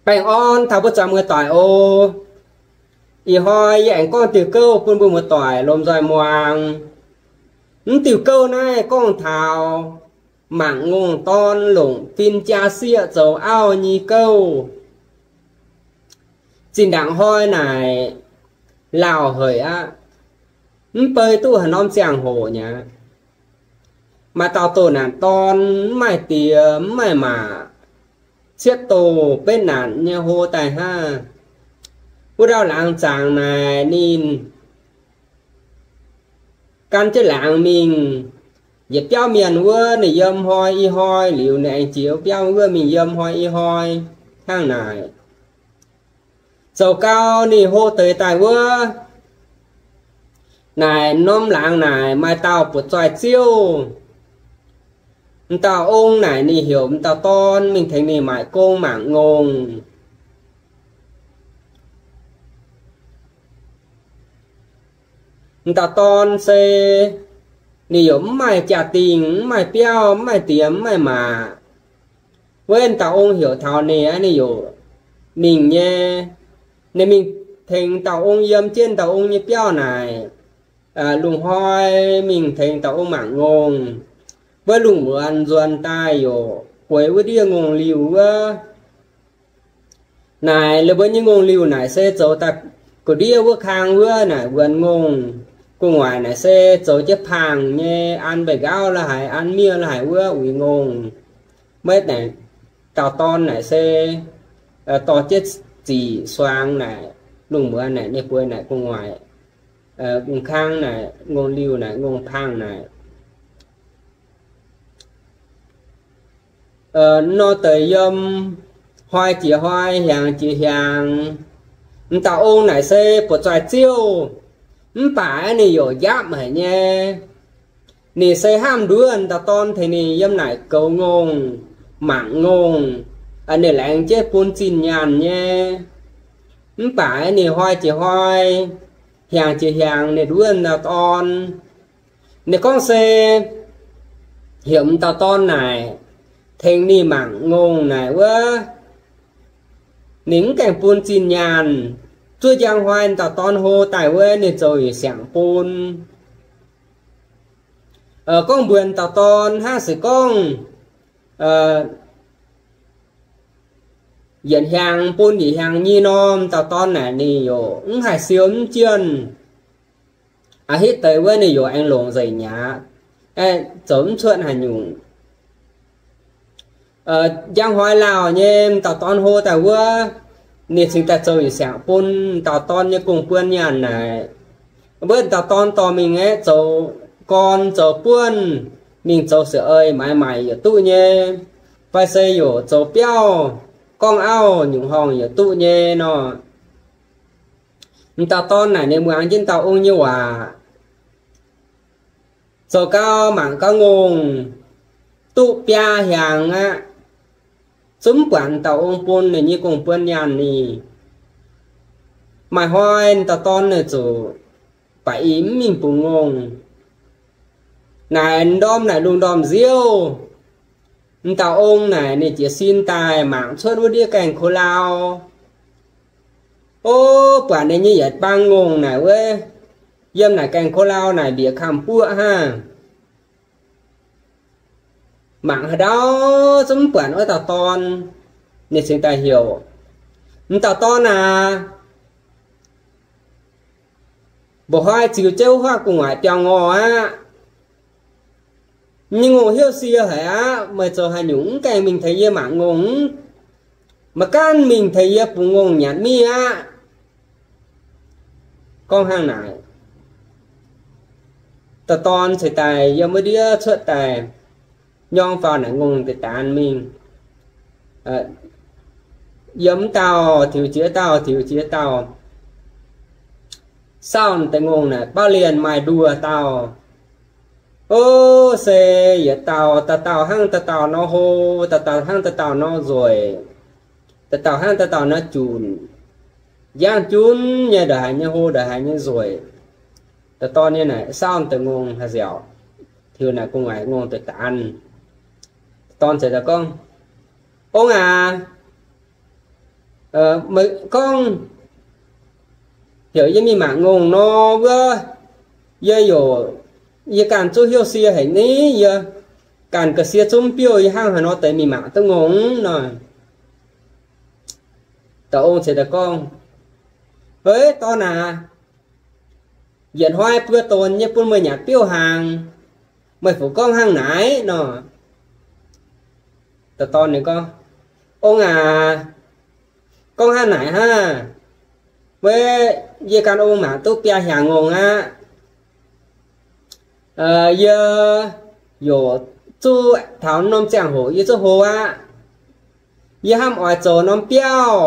Baengh orn taux mbuo zuangx muoz-doic oc. Ih hnoi yie aengx gorngv diuh gouv bun mbuo muoz-doic lomh nzoih muangx. Mv diuh gouv naaiv gorngv taux mangc ngongh dorn longc fin jaa sieqv zoux auv nyei gouv. Zinh ndaangc hnoi naaic lauh haic aqv, mv bei duqv haaix norm ziangh hoc mi'aqv. Maaih dauh doh naanc dorn mv maaih diex mv maaih maac, cietv doh betv naanc nyei hlo daaih hnangv. Wuov dauh laangz zaangc naaic ninh gan jienv laangz mingh yietc biauv mienh wuov. Ninh yiem hnoi i hnoi liuz, ninh aengx jiex wuov biauv wuov mingh yiem hnoi i hnoi hnangv naaic. Zoux gau ninh hlo deix daaih wuov naaic, norm laangz naaic maaih dauh buoz-zoih ziouv. M'dauh ong naaic ninh heuc m'dauh dorn mingh tengx ninh maaic gong mangc ngongh. M'dauh dorn se ninh yaac mv maaih jaa-dingh, mv maaih biauv, mv maaih diex, mv maaih maac. Wuov dauh ong heuc taux ninh, ninh yaac mingh nyei. Ninh mingh tengx dauh ong yiem jienv dauh ong nyei biauv naaic, lungh hnoi mingh tengx dauh ong mangc ngongh. Wuov lungh muonz nzuonx daaih yaac bueix wuov ndiev ngongh liuh wuov naaic. Laaix mbuo nyei ngongh liuh naaic se zoux daaih ga'ndiev wuov kang wuov naaic wuonx ngongh. Gu'nguaaic naaic se zoux jienv pangh nyei, an mbeix nqauv la'haic, an miev la'haic wuov uix ngongh. Maiv dauh dorn naaic se dorh jienv zic suangx naaic, lungh muonz naaic ninh bueix naaic gu'nguaaic, ngongh kang naaic, ngongh liuh naaic, ngongh pangh naaic. Nor deix yiem hnoi jiex hnoi, hiaangx jiex hiaangx. M'dauh ong naaic se buoz-zoih ziouv, mv baac ninh yaac njapv haic nyei. Ninh se hnamv nduov dauh dorn tengx ninh yiem naaic goux ngongh, mangc ngongh, ninh laengz jienv bun zinh nyaanh nyei. Mv baac ninh hnoi jiex hnoi, hiaangx jiex hiaangx, ninh nduov dauh dorn. Ninh gorngv se heuc m'dauh dorn naaic tengx ninh mangc ngongh naaic wuov, ninh mv gaengh bun zinh nyaanh. Zuov njang hnoi m'dauh dorn hlo daaih wuov, ninh zoux yietc siangx bun. Gorngv mbuox dauh dorn hnangv se gorngv yietc hiaangx bun yietc hiaangx nyei norm, dauh dorn naaic ninh yaac mv haih siou mv jienh. A'hitv deix wuov ninh yaac aengx longc nzengc mi'aqv, zoux mv cuotv haaix nyungc. Njang hnoi lauh nyei, dauh dorn hlo daaih wuov, ninh cingx daaih zoux yietc siangx bun dauh dorn nyei gong-buon nyaanh naaic. Mbuo dauh dorn dorh mingh aeqv, zoux gorn zoux buonv, mingh zoux sex-eix maaiz maaic yaac duqv nyei, fai se yaac zoux biauv gorngv auv nyungc horngh yaac duqv nyei nor. M'dauh dorn naaic ninh muangx jienv dauh ong nyei waac, zoux gau mangc gau ngongh, duqv biaa hiaangx aqv, zungv mv buatc dauh ong bun ninh nyei gong-buon nyaanh ni. Maaih hnoi dauh dorn naaic zuqc baac i mv mingh bungx ngongh. Naaic ndorm naaic lungh ndorm nziouv, m'dauh ong naaic ninh jiez sin daaih mangc cuotv wuov ndiev gaengh ko lau. O, buatc ninh nyei yietc bang ngongh naaic wuov, yiem naaic gaengh ko lau naaic mbiec kamv-buoqv hnangv. Mangc haaix ndau zungv mv buatc wuov dauh dorn. Ninh cingx daaih heuc, m'dauh dorn aac, mba'hnoi ziux jienv wuov hoiv gu'nguaaic biaux ngorh aqv. Nyei ngongh hnyouv sie haic aqv. Meih zoux haaix nyungc mv gaengh mingh tengx yie mangc ngongh? Maiv gaanv mingh tengx yie bungx ngongh nyanc mingh aqv. Gorngv hnangv naaic, dauh dorn ceix daaih yiem wuov ndiev cuotv daaih, nyorng faaux naaic ngongh deix daanx mingh. Yiem dauh tiux jiex dauh, tiux jiex dauh. Saauv deix ngongh naaic bauv lienh maaih nduoh dauh. O, se yietc dauh, dauh dauh hnangv dauh dauh nor hlo, dauh dauh hnangv dauh dauh nor nzueic, dauh dauh hnangv dauh dauh nor junc. Njang junv nyei, ndongc haaix nyei hlo, ndongc haaix nyei nzueic. Dauh dorn nyei naaic saauv deix ngongh haaix nziaauc, tiux naaic gu'nguaaic ngongh deix daanx. Dorn ceix daaih gorngv, Ong aac, Meih gorngv heuc yie mingh mangc ngongh nor wuov, yie yaac, yie ganh zuqc hnyouv sie haic ni, yie ganh ga'sie zungv biouv, yie hnangv haaix nor deix mingh mangc duqv ngongh nor. Dauh ong ziouc daaih gorngv, Eix, dorn aac, yietc hnoi buo donx yie bun meih nyanc biouv hnaangx, meih fu gorngv hnangv naaic nor. Dauh dorn ninh gorngv, Ong aac, gorngv hnangv naaic hnangv, weic yie ganh ong mangc duqv biaa hnyangx ngongh aqv. Yie yaac zuqc taux norm ziangh hoc yie zuqc hlo aqv. Yie hnamv oix zoux norm biauv,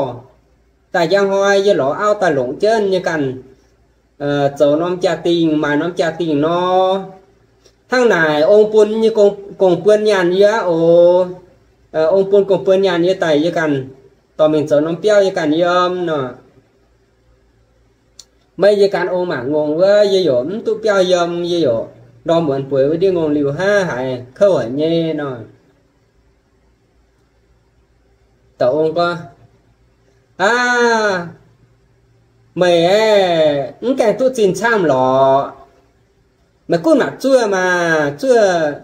daaih njang hnoi yie lorz auv daaih longc jienv yie ganh zoux norm jaa-dingh, maaih norm jaa-dingh nor. Hnangv naaic ong bun nyei gong-buon nyaanh yie aqv oc. Ong bun gong-buon nyaanh yie daaih yie ganh dorh mingh zoux norm biauv yie ganh yiem nor. Meih yie ganh ong mangc ngongh wuov, yie yaac mv duqv biauv yiem, yie yaac ndorm muonz bueix wuov ndiev ngongh liuz hnangv haaix kouv haic nyei nor. Dauh ong gorngv, Aav, meih aeqv, mv gaengh duqv zinh camv lorqc. Meih gunv mangc zuov maah, zuov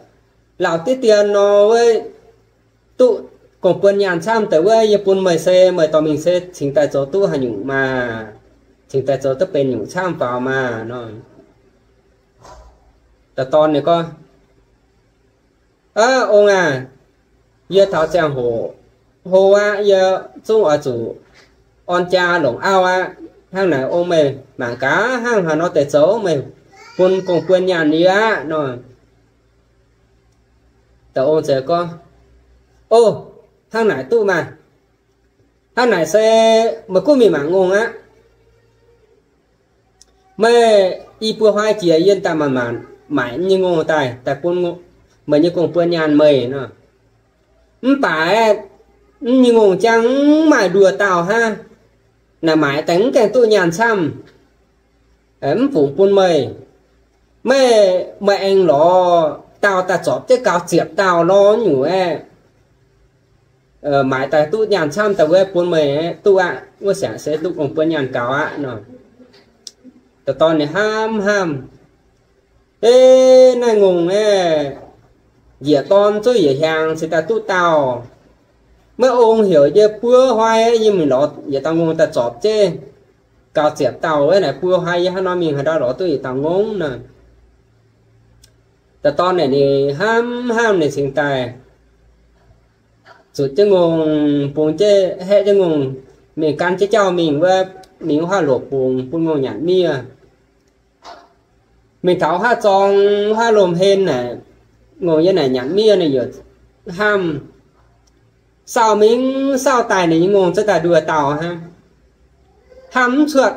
lauh diev dien nor wuov, duqv gong-buon nyaanh camv deix wuov, yie bun meih se meih dorh mingh se cingx daaih zoux duqv haaix nyungc maah, cingx daaih zoux duqv benx nyungc camv faaux maah nor. Dauh dorn ninh gorngv, Aav, ong aac, yie taux ziangh hoc hlo aqv, yie zungv oix zuqc orn jaa longc auv aqv. Hnangv naaic ong meih mangc gaax hnangv haaix nor deix zoux, meih bun gong-buon nyaanh yie aqv nor. Dauh ong ziouc gorngv, O, hnangv naaic duqv maah. Hnangv naaic se meih gunv mingh mangc ngongh aqv. Meih i buo hnoi jiex yie daaih maanc maanc maaic nyei ngongh daaih, daaih bun meih nyei gong-buon nyaanh meih nor. Mv baac mv nyei ngongh jangv mv maaih nduoh dauh hnangv. Naaic maaic daaih mv gaengh duqv nyaanh camv, mv fungc bun meih. Meih, meih aengx lorz dauh daaih zorpc jienv gaux ziepc dauh lorz nyungc aeqv, maaic daaih duqv nyaanh camv daaih wuov bun meih duqv aqv. Wuov siangx se duqv gong-buon nyaanh gaux aqv nor. Dauh dorn ninh hnamv hnamv, E, naaiv ngongh aeqv, njiec dorn zuqv yietc hiaangx cingx daaih duqv dauh. Maiv ong heuc yie buo hnoi yie mingh lorz yietc dauh ngongh daaih zorpc jienv gaux ziepc dauh wuov naaic, buo hnoi yie hnangv nor mingh haaix ndau lorz duqv yietc dauh ngongh nor. Dauh dorn naaic ninh hnamv hnamv ninh cingx daaih zuotc jienv ngongh, bungx jienv haeqv jienv ngongh, mingh gan jienv jauv mingh wuov, mingh wuov haav loc bungx bun ngongh nyanc miev. Mingh taux haav zorng, haav lomh hen naaic, ngongh yiem naaic nyanc miev ninh yaac hnamv, sauh mingh sauh daaih ninh nyei ngongh za'gengh nduoh dauh hnangv. Hnamv mv cuotv,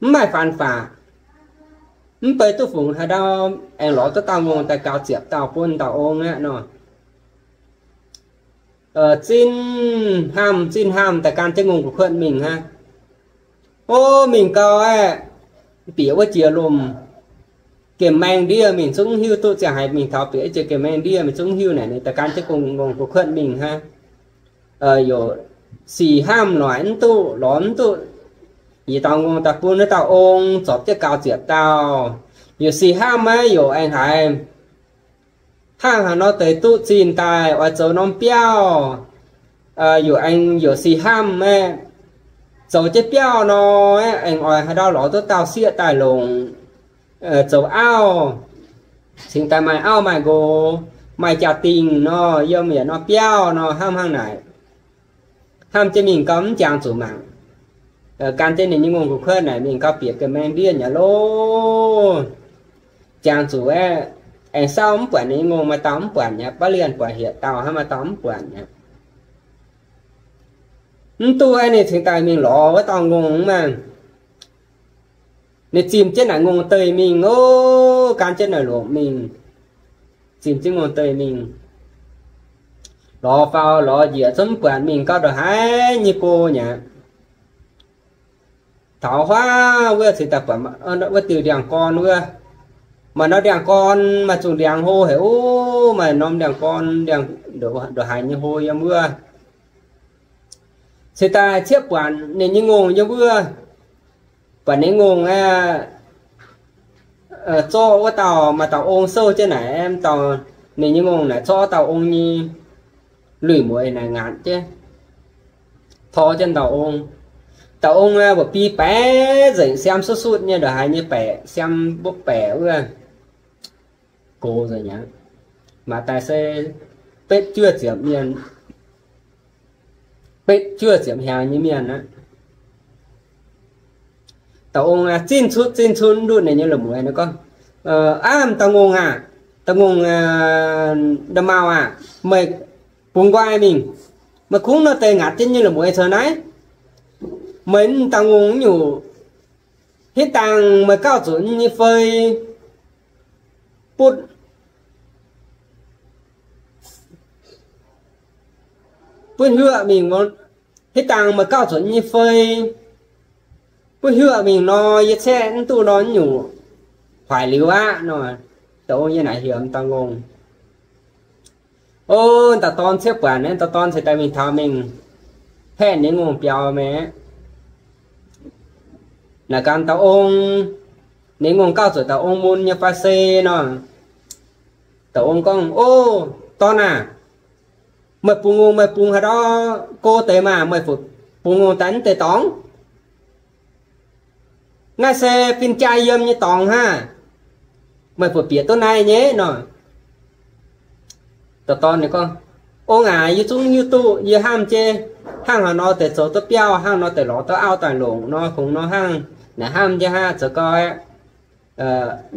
mv maaih faan faqc, mv bei duqv fungc haaix ndau aengx lorz duqv dauh ngongh daaih gaux ziepc dauh bun dauh ong aqv nor. Zinh hnamv zinh hnamv daaih gan jienv ngongh gu'kuotv mingh hnangv. O, mingh gau aeqv, bieqc wuov jiex lomh gemh maeng ndiev mingh zungv hiuv duqv ziangh haaix. Mingh taux bieqc wuov jiex gemh maeng ndiev mingh zungv hiuv naaic, ninh daaih gan jienv ngongh gu'kuotv mingh hnangv. Yaac sic hnamv noic mv duqv, lorz mv duqv yietc dauh ngongh daaih bun wuov dauh ong zorpc jienv gaux ziepc dauh. Yaac sic hnamv maiv yaac aengx haiz hnangv haaix nor deix duqv zinh daaih oix zoux norm biauv. Yaac aengx yaac sic hnamv maiv zoux jienv biauv nor, aengx oix haaix ndau lorz duqv dauh sieqv daaih longc zoux auv, cingx daaih maaih auv maaih nqox, maaih jaa-dingh nor, yiem yietc norm biauv nor, hnamv hnangv naaic. Hnamv jienv mingh gau mv jangx zuqc mangc. Gan jienv ninh nyei ngongh gu'kuotv naaic mingh gau bieqc gemh maeng ndiev nyei lov. Jangx zuqc aeqv, aengx sauv mv buatc ninh nyei ngongh, maaih dauh mv buatc nyei, baav lienh buatc hietc dauh hnangv, maaih dauh mv buatc nyei. Mv duqv aeqv, ninh cingx daaih mingh lorz wuov dauh ngongh maah. Ninh zimh jienv naaic ngongh deic mingh oc, gan jienv naaic longc mingh, zimh jienv ngongh deic mingh. Lorz faaux lorz njiec zungv mv buatc, mingh gau ndongc haaix nyei go nyei aqv. Taux huaav wuov cingx daaih buatc wuov diuh ndiangx-gorn wuov. Maaih norm ndiangx-gorn maaih zuqc ndiangx hlo haic oc, maaih norm ndiangx-gorn ndiangx ndongc haaix nyei hlo yiem wuov. Cingx daaih cieqv buatc ninh nyei ngongh nyei wuov, buatc ninh nyei ngongh aeqv, zorqv wuov dauh maaih dauh ong souv jienv naaic, dauh ninh nyei ngongh naaic zorqv dauh ong nyei lui-mueiz naaic ngaatc jienv, tor jienv dauh ong. Dauh ong aeqv, mbuoqc biei baeqc nzengc, siam sutv sutv nyei, ndongc haaix nyei baeqc, siam mbopv baeqc wuov, gox nzengc aqv. Maaih daaih se betv juov ziepc mienh, betv juov ziepc hnyangx nyei mienh aqv. Dauh ong zinh cutv zinh cutv ndutv ninh nyei lui-mueiz nor gorngv, Aav, dauh ngongh aah, dauh ngongh nda'maauh aah, meih bungx nqoi mingh. Meih kungx nor deix ngaatc jienv nyei lui-mueiz caux naaiv. Meih mv dauh ngongh nyungc, hitv dangh meih gauh zuqc nyei fei butv, butv hiuv mingh, hitv dangh meih gauh zuqc nyei fei butv hiuv mingh nor, yie caeqv mv duqv nor nyungc, hoic liuz aqv nor. Dauh ong yie naaic heuc dauh ngongh, O, dauh dorn cieqv buatc naaiv, dauh dorn cingx daaih mingh taux mingh paeqv ninh nyei ngongh biaux maah. Naaic gaax dauh ong, ninh nyei ngongh gauh zuqc dauh ong mun nyei fai se nor. Dauh ong gorngv, O, dorn aah, meih bungx ngongh meih bungx haaix ndau go deix maah, meih bungx ngongh daaih mv deix dorngx? Naaiv se fin-jaa yiem nyei dorngx hnangv. Meih bieqc duqv naaiv nyei nor. Dauh dorn ninh gorngv, Ong aac, yie zungv hiuv duqv, yie hnamv jienv hnangv haaix nor deix zoux duqv biauv, hnangv nor deix lorz duqv auv daaih longc nor, kungx nor hnangv naaic hnamv jienv hnangv zoux gau aeqv,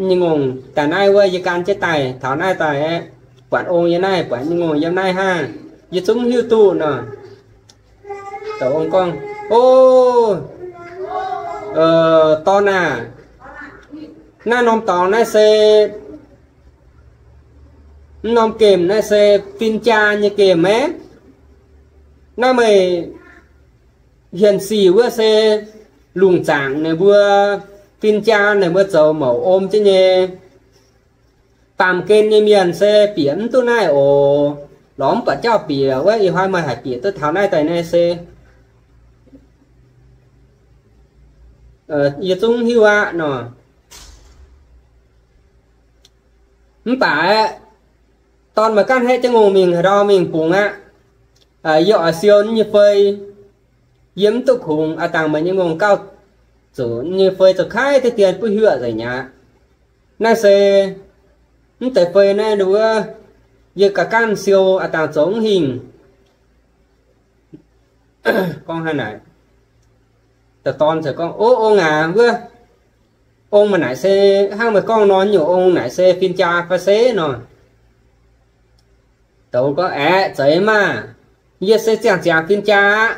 nyei ngongh daaih naaiv wuov, yie gan jienv daaih taux naaiv daaih aeqv, buatc ong yiem naaiv, buatc nyei ngongh yiem naaiv hnangv, yie zungv hiuv duqv nor. Dauh ong gorngv, O, dorn aah, naaiv norm dorngx naaiv se, mv norm gemh naaiv se fin-jaa nyei gemh aqv. Naaiv meih hienx sic wuov se lungh zaangc naaic mbuo fin-jaa naaic mbuo zoux mouc om jienv nyei. Baamh gen nyei mienh se bieqc mv duqv naaiv oc. Lorz mv buatc jauv bieqc wuov, ih hnoi meih haih bieqc duqv taux naaiv daaih naaiv se yie zungv hiuv aqv nor. Mv baac aeqv, dorn, meih ganh haeqv jienv ngongh mingh haaix ndau mingh bungx aqv. Yie oix siou nyei fei. Yie mv duqv kungx aav dangh meih nyei ngongh gauh zuqc nyei fei zoux kaiv deix dien buov hiuoqv nzengc aqv. Naaiv se mv deix fei naaiv wuov, yie ga'ganh siou aav dangh zoux mv hingh. Gorngv hnangv naaic, dauh dorn ziouc gorngv, O, ong aac, wuov ong meih naaic se hnangv meih gorngv nor nyungc ong naaic se fin-jaa fai se nor? Dauh ong gorngv, Aeqv, zeiz maah! Yie se ziangh ziangx fin-jaa aqv.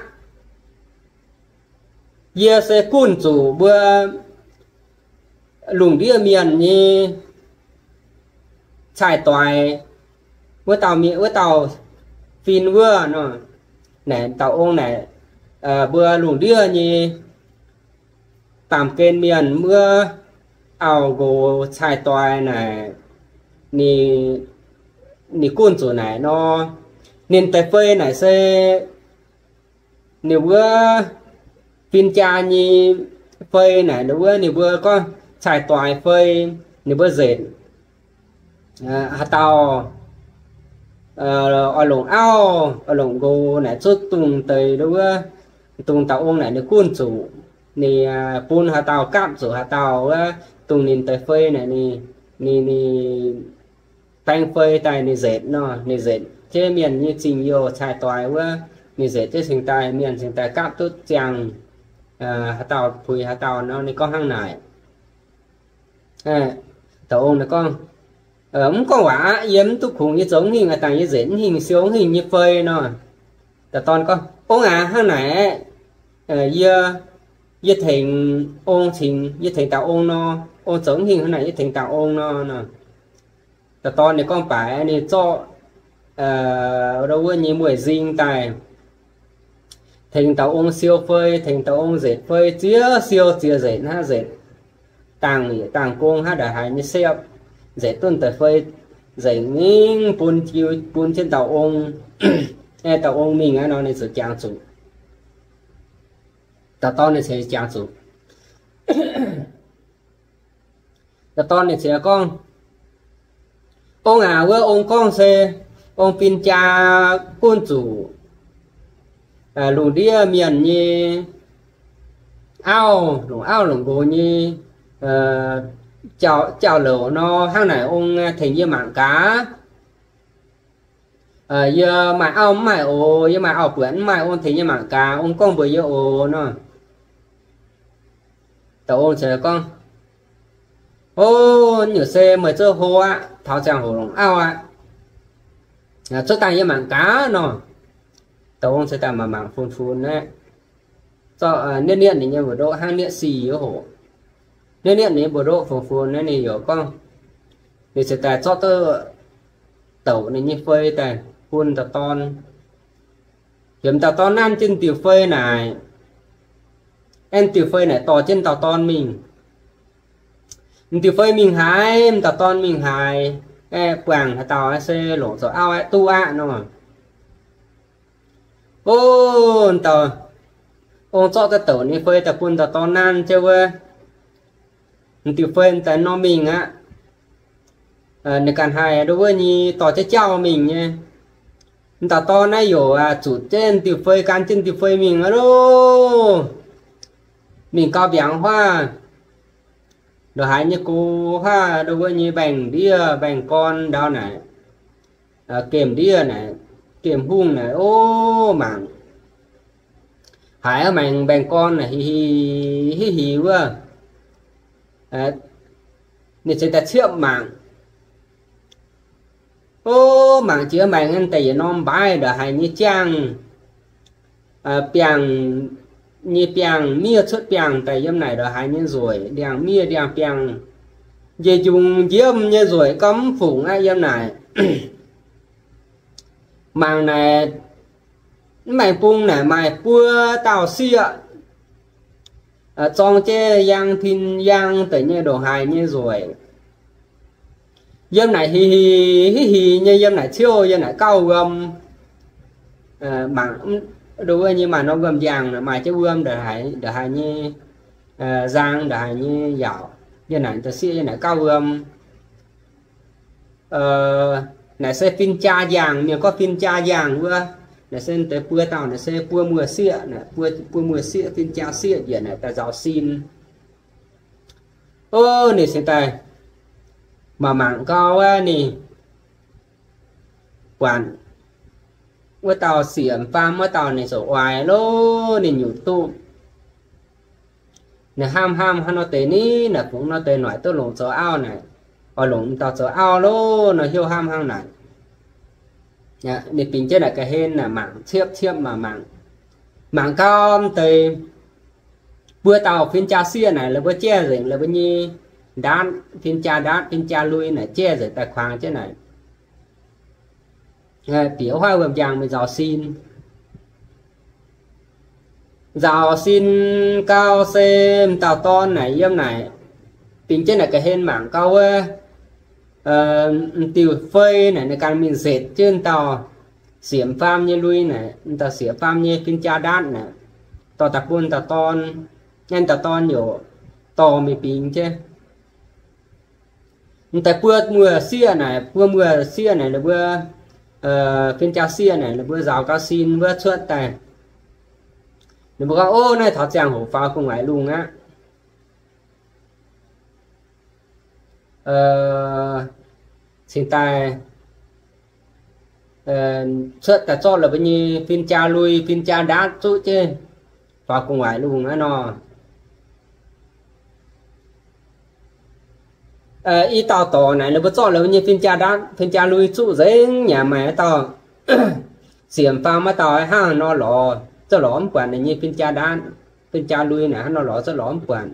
Yie se gunv zuqc mbuo lungh ndiev mienh nyei cai-doix wuov dauh mienh, wuov dauh fin wuov nor. Naaic dauh ong naaic, mbuo lungh ndiev nyei baamh gen mienh wuov auv-nqox cai-doix naaic, ninh, ninh gunv zuqc naaic nor, ninh deix fei naaic se ninh wuov fin-jaa nyei fei naaic, ninh wuov ninh mbuo gorngv cai-doix fei, ninh mbuo nzetc haaix dauh oix longc auv, oix longc nqox naaic cuotv dongh deix wuov, dongh dauh ong naaic ninh gunv zuqc, ninh bun haaix dauh gapv zuqc haaix dauh wuov, dongh ninh deix fei naaic ninh, ninh, ninh baeng fei daaih ninh nzetc nor, ninh nzetc jienv mienh nyei zingh youh cai-doix wuov, ninh nzetc jienv cingx daaih mienh cingx daaih gapv duqv ziangh haaix dauh puix haaix dauh nor, ninh gorngv hnangv naaic. Dauh ong naaic gorngv, Mv gorngv waac aqv. Yie mv duqv kungx, yie zoux mv hingh, aav dangh yie nzetc mv hingh, siou mv hingh nyei fei nor. Dauh dorn gorngv, Ong aac, hnangv naaic aeqv, yie, yie tengx ong cingx, yie tengx dauh ong nor, ong zoux mv hingh hnangv naaic, yie tengx dauh ong nor. Dauh dorn ninh gorngv baac ninh zorqv wuov nyei mueiz-nzing daaih tengx dauh ong siou fei, tengx dauh ong nzetc fei, ziex siou ziex nzetc hnangv, nzetc dangh yietc dangh gong hnangv, ndongc haaix nyei siepv nzetc duqv deix fei nzengc mingh bun, bun jienv dauh ong. Aeqv, dauh ong mingh aqv nor, ninh ziouc jangx zuqc. Dauh dorn ninh ceix jangx zuqc. Dauh dorn ninh ceix gorngv, Ong aac, wuov ong gorngv se ong fin-jaa gunv zuqc lungh ndiev mienh nyei auv, longc auv longc nqox nyei jauv-louc nor, hnangv naaic ong tengx yie mangc gaax. Yie maaih auv mv maaih oc, yie maaih auv-buonc mv maaih, ong tengx yie mangc gaax, ong gorngv mbuox yie oc nor. Dauh ong ceix gorngv, O, nyungc se meih zuov hlo aqv, taux ziangh hoc longc auv aqv. Cuotv daaih yie mangc gaax nor. Dauh ong ceix daaih mangc mangc funx funx aqv. Zorqv nietv nietv ninh nyei mbu'ndoqv hnangv nietv sic wuov hoc. Nietv nietv ninh nyei mbu'ndoqv funx funx naaiv, ninh yaac gorngv, ninh ceix daaih zorqv duqv douc ninh nyei fei daaih bun dauh dorn. Heuc dauh dorn nanv jienv diuh fei naaic, aengx diuh fei naaic dorh jienv dauh dorn mingh. M'diuh fei mingh haaix, m'dauh dorn mingh haaix, aeqv, buangh haaix dauh se longc zoux auv aeqv, duqv aqv nor. O, dauh ong zorqv daaih douc ninh fei daaih bun dauh dorn nanv jienv wuov, m'diuh fei daaih norm mingh aqv. Ninh ganh haih nduov wuov nyei dorh jienv jauv mingh nyei. M'dauh dorn naaiv yaac zuqc jienv m'diuh fei, gan jienv m'diuh fei mingh aqv loh. Mingh gau mbiaangx huaav, ndongc haaix nyei go huaav, nduov wuov nyei mbaengx-ndiev mbaengx-gorn ndau naaic, gemh ndiev naaic, gemh hungh naaic, o, mangc haiz maengx mbaengx-gorn naaic hiv hiv hiv hiv wuov, ninh ceix daaih ciepv mangc. O, mangc jiex maengx daaih yietc norm mbaaix ndongc haaix nyei jangh, biangh nyei biangh miev cuotv biangh daaih yiem naaic ndongc haaix nyei nzueic, ndiangx-miev ndiangx-biangh, njiec njungx njiemv nyei nzueic gauh mv fungc aqv yiem naaic. Mangc naaic, mv maengx bung naaic maaih buo dauh sieqv, zorng jienv yang tin yang deix nyei ndongc haaix nyei nzueic. Yiem naaic hiv hiv hiv hiv nyei, yiem naaic ciouv, yiem naaic gauh wuom. Mangc, nduov wuov nyei maaih norm wuom-njang, maaih jienv wuom ndongc haaix nyei nzang, ndongc haaix nyei yaauc. Yiem naaic deix sieqv yiem naaic gauh wuom. Naaic se fin-jaa njang, mienh gorngv fin-jaa njang wuov. Naaic se deix buo dauh naaic se buo muoz-sieqv, buo muoz-sieqv, fin-jaa sieqv njiec naaic daaih nzaaux sin. O, ninh cingx daaih mangc mangc gau wuov, ninh buatc wuov dauh sieqv m'faam wuov dauh ninh ziouc oix loh, ninh nyutc duqv. Ninh hnamv hnamv hnangv nor deix ni, naaic fungx nor deix noic duqv longc zoux auv naaic, oix longc m'dauh zoux auv loh nor hnyouv hnamv hnangv naaic. Ninh bingx jienv naaic ga'hlen naaic mangc ciepv ciepv mangc mangc. Mangc gau m'deix buo dauh fin-jaa sieqv naaic, la'buo jaiv nzengc la'buo nyei ndaatv, fin-jaa ndaatv, fin-jaa lui naaic jaiv nzengc daaih kuangx jienv naaic, bieqc huaav wuom-njang mingh nzaaux sin. Nzaaux sin gau se m'dauh dorn naaic yiem naaic bingx jienv naaic ga'hlen mangc gau wuov, m'diuh fei naaic ninh ganh mingh nzetc jienv dauh sieqv m'faam nyei lui naaic, m'dauh sieqv m'faam nyei fin-jaa ndaatv naaic, dorh daaih bun dauh dorn. Naaiv dauh dorn yaac dorh mingh bingx jienv. M'daaih buo muoz-sieqv naaic, buo muoz-sieqv naaic, ninh mbuo fin-jaa sieqv naaic, ninh mbuo nzaaux gau sin wuov cuotv daaih, ninh mbuo gorngv, Ov, naaiv taux ziangh hoc faaux gu'nguaaic lungh aqv. Cingx daaih cuotv daaih zorqv la'buo nyei fin-jaa lui fin-jaa ndaatv zuqv jienv faaux gu'nguaaic lungh aqv nor. I dauh dorc naaic, ninh mbuo zorqv la'buo nyei fin-jaa ndaatv fin-jaa lui zuqv nzengc, yaac maaih dauh sieqv m'faam wuov dauh hnangv nor lorz, zorqv lorz mv buatc ninh nyei fin-jaa ndaatv fin-jaa lui naaic hnangv nor lorz zorqv lorz mv buatc.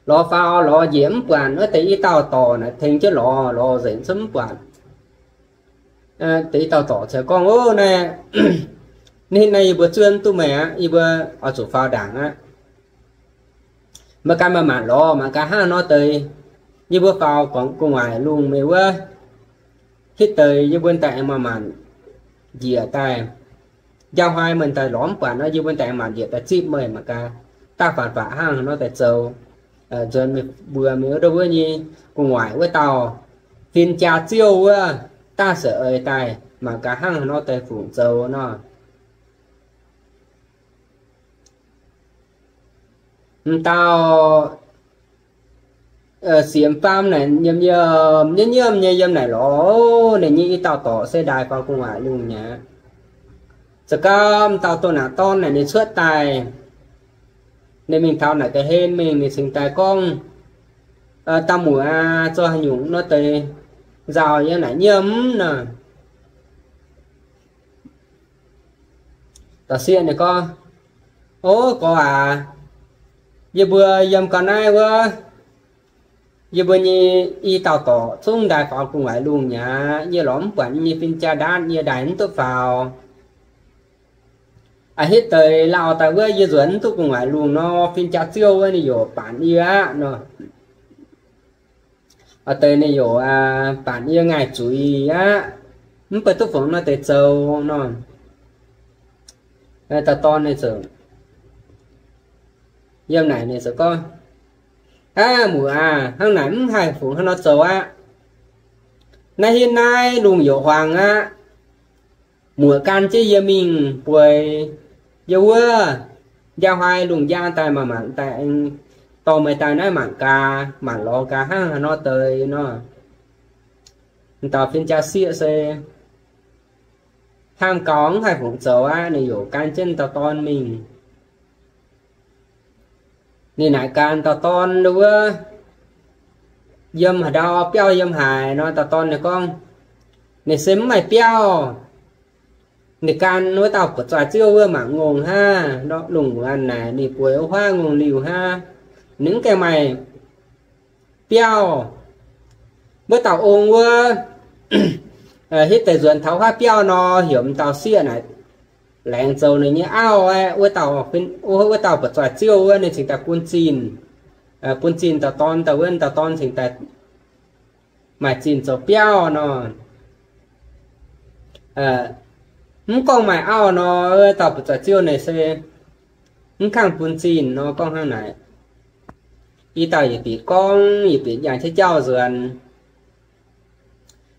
Lorz faaux lorz njiec mv buatc, wuov deix i dauh dorc naaic tengx jienv lorz, lorz nzengc zungv mv buatc. Deix i dauh dorc ziouc gorngv, Ov, naaiv, naaiv yie mbuo zuov mv duqv meih aqv. Yie mbuo oix zuqc faaux ndaangc aqv. Meih ganh maaih maanc lorz, mangc gaax hnangv nor deix, yie mbuo faaux gu'nguaaic lungh meih wuov, hitv deix yie mbuo daaih aengx maaih maanc njiec daaih. Njang hnoi meih daaih lorz mv buatc nor, yie mbuo daaih maanc njiec daaih zipv meih mangc gaax, daaih faanc-faatc hnangv haaix nor daaih zoux. Nzuonx mbuox mingh wuov, wuov nyei gu'nguaaic wuov dauh fin-jaa ziouv wuov, daaih se eix daaih mangc gaax hnangv haaix nor daaih fungc zoux nor. M'dauh siemx faam naaic nyiemc nyiemc nyei, yiem naaic lorz ninh nyei i dauh dorc se ndaaix faaux gu'nguaaic lungh mi'aqv. Za'gengh m'dauh doh naanc dorn naaic ninh cuotv daaih, ninh mingh taux naaic ga'hlen mingh, ninh cingx daaih gorngv, Dauh muoc aac, zoux haaix nyungc nor deix nzauh yiem naaic nyiemv nor? Dauh sieqv ninh gorngv, O gorx aac, yie mbuo yiem gau naaiv wuov, yie mbuo nyei i dauh dorc zungv ndaaix faaux gu'nguaaic lungh mi'aqv. Yie lorz mv buatc yie nyei fin-jaa ndaatv, yie ndaaih mv duqv faaux. A'hitv deix lauh daaih wuov, yie nzuonx mv duqv gu'nguaaic lungh nor, fin-jaa ziouv wuov ninh yaac baanc yie aqv nor. A'deix ninh yaac baanc yie ngaih zuiz aqv, mv baac duqv fungc nor deix zoux nor. Dauh dorn ninh ziouc yiem naaic ninh ziouc gorngv, Aav, muoc aac, hnangv naaic mv haih fungc hnangv nor zoux aqv. Naaiv hitv naaiv lungh yaac huaang aqv. Muoc gan jienv yie mingh bueix yie wuov, njang hnoi lungh njang daaih maanc maanc daaih aengx dorh meih daaih naaiv maanc gaax, maanc lorz gaax hnangv haaix nor deix nor. Dauh fin-jaa sieqv se hnamv gau mv haih fungc zoux aqv, ninh yaac gan jienv dauh dorn mingh. Ninh naaic gan dauh dorn wuov, yiem haaix ndau biauv yiem haaix nor, dauh dorn ninh gorngv, ninh se mv maaih biauv. Ninh gan wuov dauh buoqc zoih ziouv wuov mangc ngongh hnangv, lungh muonz naaic ninh bueix wuov huaav ngongh liuh hnangv, ninh mv gaengh maaih biauv. Wuov dauh ong wuov, hitv deix nzuonx taux huaav biauv nor, heuc m'dauh sieqv naaic laengz zoux ninh nyei auv aqv. Wuov dauh, wuov dauh buoqc zoih ziouv wuov ninh cingx daaih bun zinh, bun zinh dauh dorn, dauh wuov dauh dorn cingx daaih maaih zinh zoux biauv nor. Mv gorngv maaih auv nor, wuov dauh buoqc zoih ziouv naaic se mv kangh bun zinh nor, gorngv hnangv naaic. I dauh yietc bieqc gorngv yietc bieqc yangh jienv jauv nzuonx.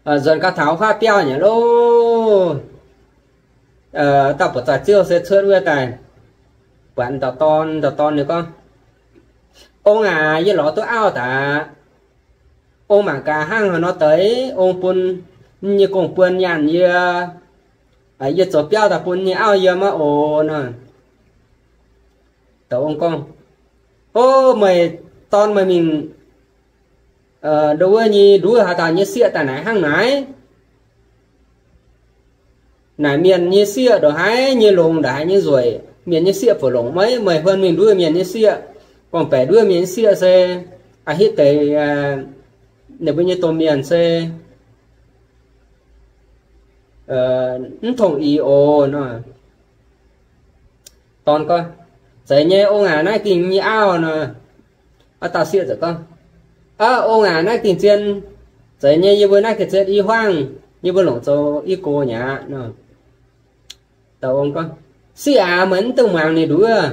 Nzuonx gau taux huaav biauv nyei loh, dauh buoqc zoih ziouv se cuotv wuov daaih buatc dauh dorn. Dauh dorn ninh gorngv, Ong aac, yie lorz duqv auv daaih. Ong mangc gaax hnangv haaix nor deix, ong bun nyei gong-buon nyaanh yie, yie zoux biauv daaih bun nyei auv yie maiv oc nor. Dauh ong gorngv, O, meih dorn meih mingh ndo wuov nyei nduov haaix dauh nyei sieqv daaih naaic hnangv naaic. Naaic mienh nyei sieqv ndongc haaix nyei longx, ndongc haaix nyei nzueic, mienh nyei sieqv fungc longc maiv? Meih huon mingh nduov mienh nyei sieqv, gorngv-baeqc nduov mienh nyei sieqv se a'hitv deix ninh mbuo nyei domh mienh se mv tongx-ix oc nor. Dorn gorngv, Zeiz nyei, ong aac, naaiv gengh nyei auv nor. Aa, dauh sieqv ziouc gorngv, Aa, ong aac, naaiv gengh zien. Zeiz nyei, yie mbuo naaiv gengh zien i hmuangv, yie mbuo longc zoux i gox nyei aqv nor. Dauh ong gorngv, Sieqv aac, meih mv dungx muangx ninh nduov.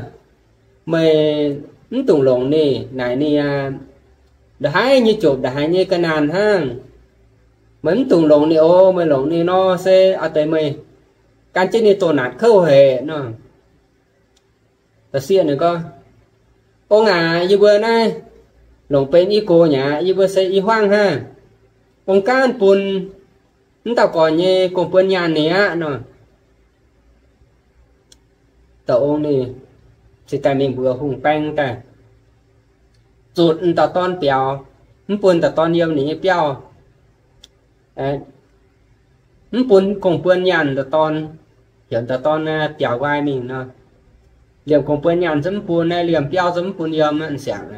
Meih mv dungx longc ninh. Naaic ninh aqv, ndongc haaix nyei jopc, ndongc haaix nyei ga'naanh hnangv. Meih mv dungx longc ninh oc. Meih longc ninh nor se a'deix meih gan jienv ninh doh naatc kouv haic nor. Dauh sieqv ninh gorngv, Ong aac, yie mbuo naaiv longc benx i gox nyei aqv. Yie mbuo se i hmuangv hnangv. Ong gaanv bun mv dauh gorx nyei gong-buon nyaanh ninh aqv nor. Dauh ong ninh cingx daaih mingh mbuox hungh baeng daaih, zutc dauh dorn biaux, mv bun dauh dorn yiem ninh nyei biauv, mv bun gong-buon nyaanh dauh dorn, heuc dauh dorn biaux nqaai mingh nor. Liemh gong-buon nyaanh zungv mv bun, liemh biauv zungv mv bun yiem, m'siangx.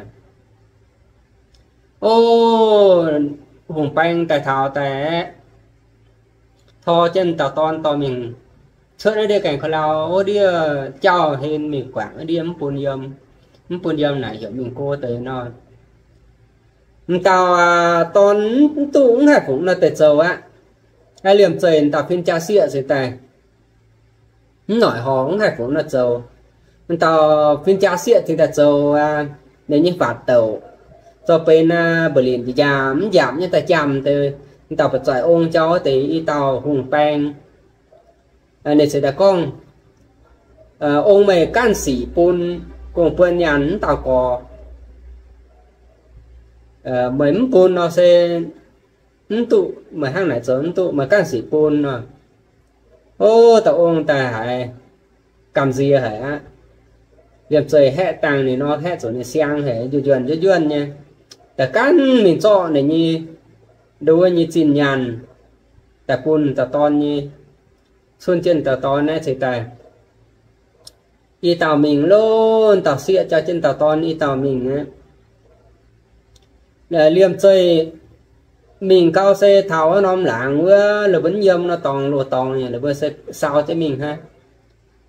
O, hungh baeng daaih taux daaih aeqv, tor jienv dauh dorn dorh mingh cuotv naaiv ndiev gaengh ka'lau wuov ndiev jauv hlen mingh guangc wuov ndiev mv bun yiem. Mv bun yiem naaic heuc mingh go deix nor. M'dauh dorn mv duqv, mv haih fungx nor deix zoux aqv. Liemh zeih m'dauh fin-jaa sieqv se daaih mv noic horngc, mv haih fungx nor zoux. M'dauh fin-jaa sieqv cingx daaih zoux ninh nyei faatv douc, zoux benx mba'linc njaamv, mv njaamv nyei daaih jaamv deix. M'dauh ba'zaic ong jauv deix i dauh hungh baeng. Ninh cingx daaih gorngv, Ong meih gaanv sic bun, gong-buon nyaanh mv dauh gorx. Meih mv bun nor se mv duqv, meih hnangv naaic zoux mv duqv, meih gaanv sic bun nor. O, dauh ong daaih haiz gamh nziex haic aqv. Liemh zeih haeqv dangh ninh nor, haeqv zuqc ninh siang haic, njunh njunh njunh njunh nyei. Daaih gaanv mingh zorqv ninh nyei, nduov nyei zinh nyaanh daaih bun dauh dorn nyei, cunv jienv dauh dorn naaiv ceix daaih. I dauh mingh loh, dauh sieqv jauv jienv dauh dorn i dauh mingh aqv. Liemh zeih mingh gau se taux wuov norm laangz wuov, la'buo yiem nor dorngx loz-dorngx nyei, la'buo se sau jienv mingh hnangv.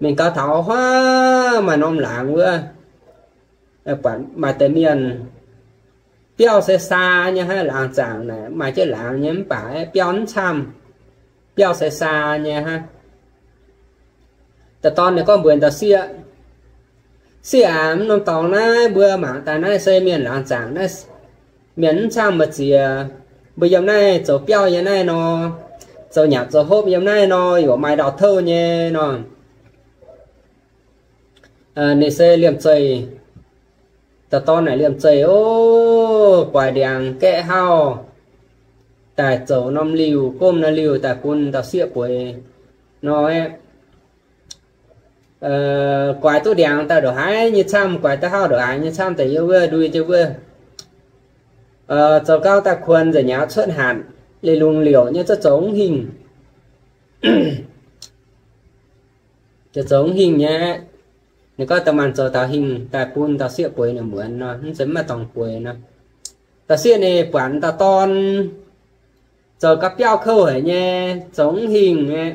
Mingh gau taux huaav maaih norm laangz wuov, buatc maaih deix mienh biauv se saa nyei hnangv, laangz zaangc naaic maaih jienv laangz nyei mv baac biauv mv camv, biauv se saa nyei hnangv. Dauh dorn ninh gorngv mbuox dauh sieqv, Sieqv aac, mv norm dorngx naaiv mbuo mangc daaih naaiv se mienh laangz zaangc naaiv, mienh mv camv mbu'ziex. Mbuo yiem naaiv zoux biauv yiem naaiv nor, zoux nyanc zoux hopv yiem naaiv nor, yaac maaih ndau-touv nyei nor. Ninh se liemh zeih, dauh dorn naaic liemh zeih ov, guaix ndiangx gaeqv hauv daaih zoux norm liuh, gomv norm liuh daaih bun dauh sieqv bueix nor. Guaix duqv ndiangx daaih ndongc haaix nyei camv, guaix duqv hauv ndongc haaix nyei camv daaih yiem wuov ndui jienv wuov. Zoux gau daaih kuonx nzengc nyei cuotv hatc, liuz lungh liouc nyei zungv zoux mv hingh. Zoux mv hingh nyei. Ninh gorngv da'maanc zoux taux hingh daaih bun dauh sieqv bueix ninh muonz nor, mv zeiz mv maaih dorngx bueix nor. Dauh sieqv ninh buatc dauh dorn zoux ga'biauv kouv haic nyei, zoux mv hingh nyei.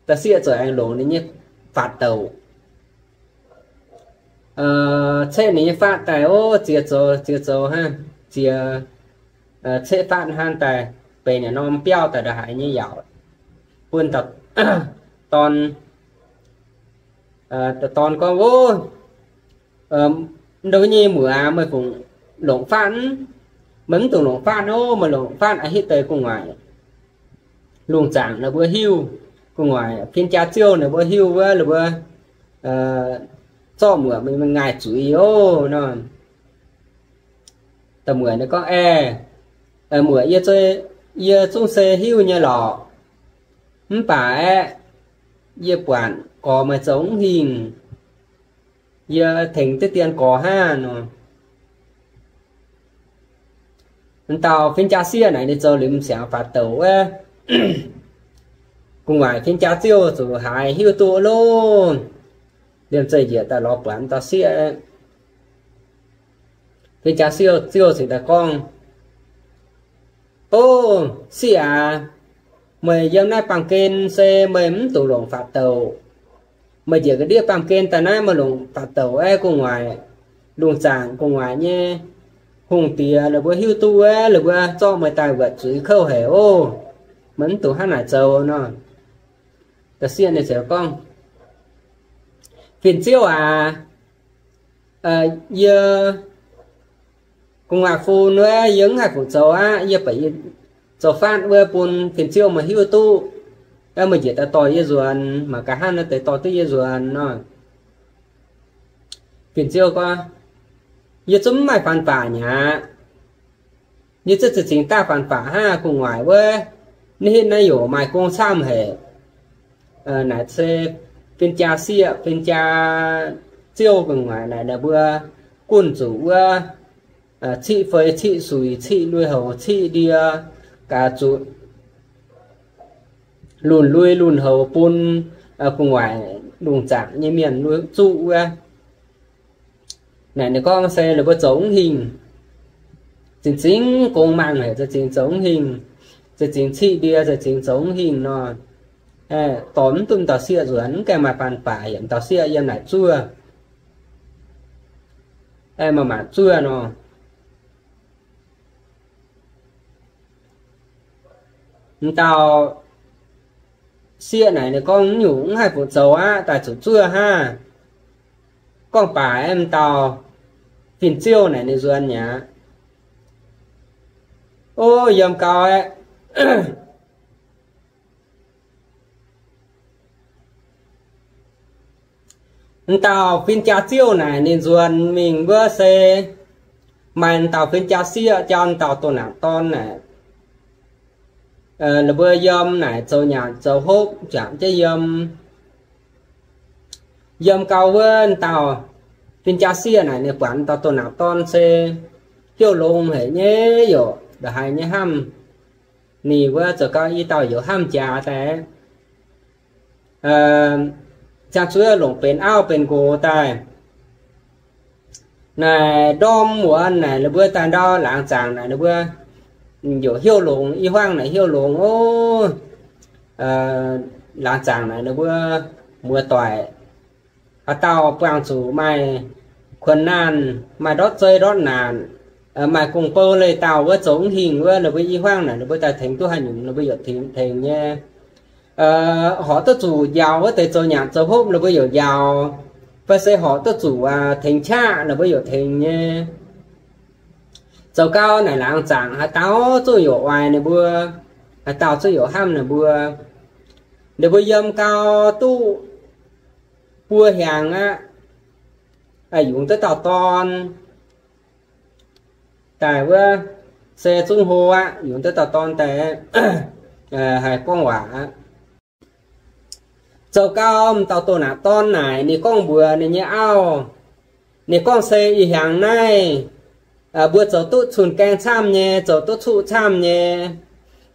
Dauh sieqv ziouc aengx longc ninh nyei faatv douc, ceqv ninh nyei faatv daaih, ov, ziex zoux, ziex zoux hnangv, ziex, ceqv faatv hnangv daaih, benx yietc norm biauv daaih ndongc haaix nyei yaauc, bun dauh dorn. Dauh dorn gorngv, Ov, ndau nyei muoc aac, meih fungc longc faatv? Meih mv dungx longc faatv ov, meih longc faatv a'hitv deix gu'nguaaic lungh zaangc ninh mbuo hiuv, gu'nguaaic fin-jaa ziouv ninh mbuo hiuv wuov, ninh mbuo zorqv muoc meih ngaih zuiz ov nor. Da'muoc ninh gorngv, Aeqv, muoc, yie zungv se hiuv nyei lorqc. Mv baac aeqv, yie buatc gorx meih zoux mv hingh, yie tengx diqv dien gorx hnangv nor. M'dauh fin-jaa sieqv naaic ninh zoux liuz m'siangx faatv douc wuov, gu'nguaaic fin-jaa ziouv zuqc haiz hiuv duqv loh. Liemh zeih njiec daaih lorz buatc m'dauh sieqv. Fin-jaa sieqv ziouv cingx daaih gorngv, Ov, sieqv aac, meih yiem naaiv baamh gen se meih mv dungx longc faatv douc. Meih njiec ga'ndiev baamh gen daaih naaiv meih longc faatv douc aeqv, gu'nguaaic lungh zaangc gu'nguaaic nyei hungh diex ninh mbuo hiuv duqv wuov, ninh mbuo zorqv meih daaih wuotc zuiz kouv haic ov. Meih mv dungx hnangv naaic zoux nor. Da'sieqv ninh ziouc gorngv, Fin-ziouv aac, yie gu'nguaaic fun wuov, yie mv haih fungc zoux aqv. Yie baac yie zoux faatv wuov bun fin-ziouv meih hiuv duqv, meih njiec daaih dorh yie nzuonx, mangc gaax hnangv naaiv deix dorh duqv yie nzuonx nor. Fin-ziouv gorngv, Yie zungv mv maaih faan baac mi'aqv. Yie zungv ziouc zingx daaih faan baac hnangv gu'nguaaic wuov. Naaiv hitv naaiv yaac maaih gong camv haic. Naaic se fin-jaa sieqv, fin-jaa ziouv gu'nguaaic naaic, naaic mbuo gunv zuqc wuov, ciqv feix, ciqv suix, ciqv lui-houx, ciqv ndie, gaax zuqc lunx lui lunx houx bun gu'nguaaic lungh zaangc nyei mienh zuqv wuov. Naaic ninh gorngv se ninh mbuo zoux mv hingh, zingx zingx gong mangc haic, za'gengh zoux mv hingh, za'gengh ciqv ndie, za'gengh zoux mv hingh nor. Dorh mv duqv dauh sieqv nzuonx, mv gaengh maaih faan baac, yaac dauh sieqv yiem naaic zuov, maaih maanc zuov nor. M'dauh sieqv naaic ninh gorngv, Mv nyungc, mv haih fu'zoux aqv, daaih zuqc zuov hnangv. Gorngv baac aeqv, m'dauh fin-ziouv naaic ninh nzuonx mi'aqv. O, yiem gau aeqv, m'dauh fin-jaa-ziouv naaic ninh nzuonx mingh wuov se maaih m'dauh fin-jaa-sieqv jaa m'dauh doh naanc dorn naaic. Ninh mbuo yiem naaic zoux nyanc zoux hopv juangc jienv yiem. Yiem gau wuov m'dauh fin-jaa-sieqv naaic ninh buatc m'dauh doh naanc dorn se heuc longx haic nyei, yaac ndongc haaix nyei hnamv. Ninh wuov zoux gau i dauh yaac hnamv jaax daaih, ziangh zuov longc benx auv benx nqox daaih. Naaic ndorm wuonx naaic ninh mbuo daaih ndau laangz zaangc naaic ninh mbuo yaac heuc longx, i hmuangv naaic heuc longx ov. Laangz zaangc naaic ninh mbuo muoz-doic haaix dauh buangh zuqc maaih kuonx naanh, maaih ndortv zei ndortv naanc, maaih gong-bou leih dauh wuov zoux mv hingh wuov, ninh mbuo i hmuangv naaic ninh mbuo daaih tengx duqv haaix nyungc ninh mbuo yaac tengx nyei. Horpc duqv zuqc njaaux wuov deix zoux nyanc zoux hopv ninh mbuo yaac njaaux, fai se horpc duqv zuqc tengx qaqv ninh mbuo yaac tengx nyei. Zoux gau naaic laangz zaangc haaix dauh zungv yaac oix ninh mbuo, haaix dauh zungv yaac hnamv ninh mbuo. Ninh mbuo yiem gau duqv buo hnyangx aqv, yungz duqv dauh dorn daaih wuov, se zungv hlo aqv, yungz duqv dauh dorn daaih haih gorngv waac aqv. Zoux gau m'dauh doh naanc dorn naaic ninh gorngv mbuox ninh nyei auv, ninh gorngv se ih hnyangx naaiv mbuo zoux duqv cun-gaeng camv nyei, zoux duqv cuqv camv nyei.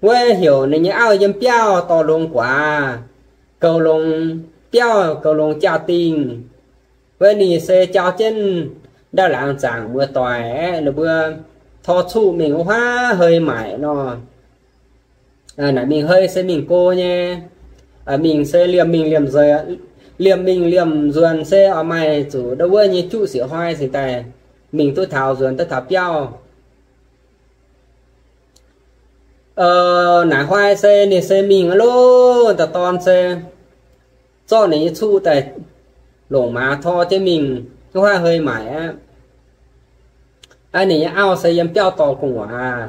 Wuov heuc ninh nyei auv yiem biauv dorh longx guaax, goux longx biauv, goux longx jaa-dingh. Wuov ninh se jauv jienv ndau laangz zaangc muoz-doic aeqv, ninh mbuo tor cuqv mingh wuov huaav hei maaic nor. Naaic mingh hei se mingh go nyei. Mingh se liemh mingh liemh nzuonx, liemh mingh liemh nzuonx se oix maaih zuqc ndau wuov nyei juqv siec hnoi cingx daaih mingh duqv taux nzuonx duqv taux biauv. Naaic hnoi se ninh se mingh aqv loh, dauh dorn se zorqv ninh nyei cuqv daaih longc maaz tor jienv mingh, wuov huaav hei maaic aqv. Ninh nyei auv se yiem biauv dorh gu'nguaaz.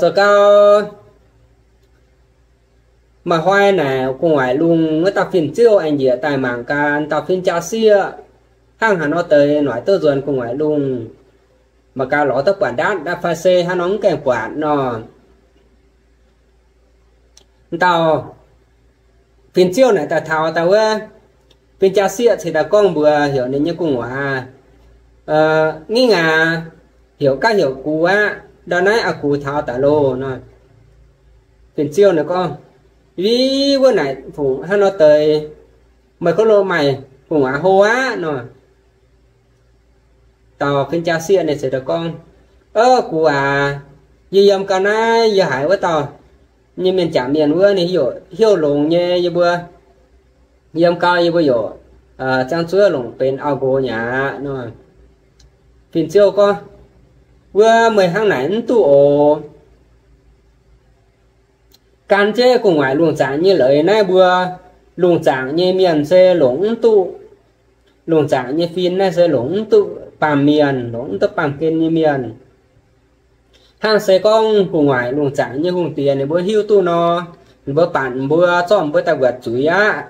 Zoux gau, maaih hnoi naaic gu'nguaaic lungh wuov dauh fin-ziouv aengx njiec daaih mangc gaax dauh fin-jaa-sieqv hnangv haaix nor deix noic duqv nzuonx gu'nguaaic lungh. Mangc gaax lorz duqv buatc ndaatv fai se hnangv nor mv gaengh buatc nor. Dauh fin-ziouv naaic daaih taux daaih wuov, fin-jaa-sieqv cingx daaih gorngv mbuox heuc ninh nyei gu'nguaaic, Ngih aac, heuc gaav heuc gux aqv. Ndau naaiv aa gux taux daaih loh nor. Fin-ziouv naaic gorngv, Ih, wuov naaic fungc hnangv nor deix, meih gorngv lo maaih gu'nguaaic hlo aqv nor. Dauh fin-jaa-sieqv ninh cingx daaih gorngv, Ov, gux aac, yie yiem gau naaiv yie haiz wuov dauh nyei mienh jangc mienh wuov ninh heuc longx nyei, yie mbuo yiem gau yie mbuo yaac ziangh zuov longc benx auv-nqox nyei aqv nor. Fin-ziouv gorngv, Wuov meih hnangv naaic mv duqv oc. Gan jienv gu'nguaaic lungh zaangc nyei leiz naaiv mbuo lungh zaangc nyei mienh se longc mv duqv, lungh zaangc nyei fin naaiv se longc mv duqv baamh mienh, longc mv duqv baamh gen nyei mienh. Hnangv se gorngv gu'nguaaic lungh zaangc nyei hungh diex ninh mbuo hiuv duqv nor, ninh mbuo bangc mbuo, zorqv mbuo daaih wuotc zuiz aqv.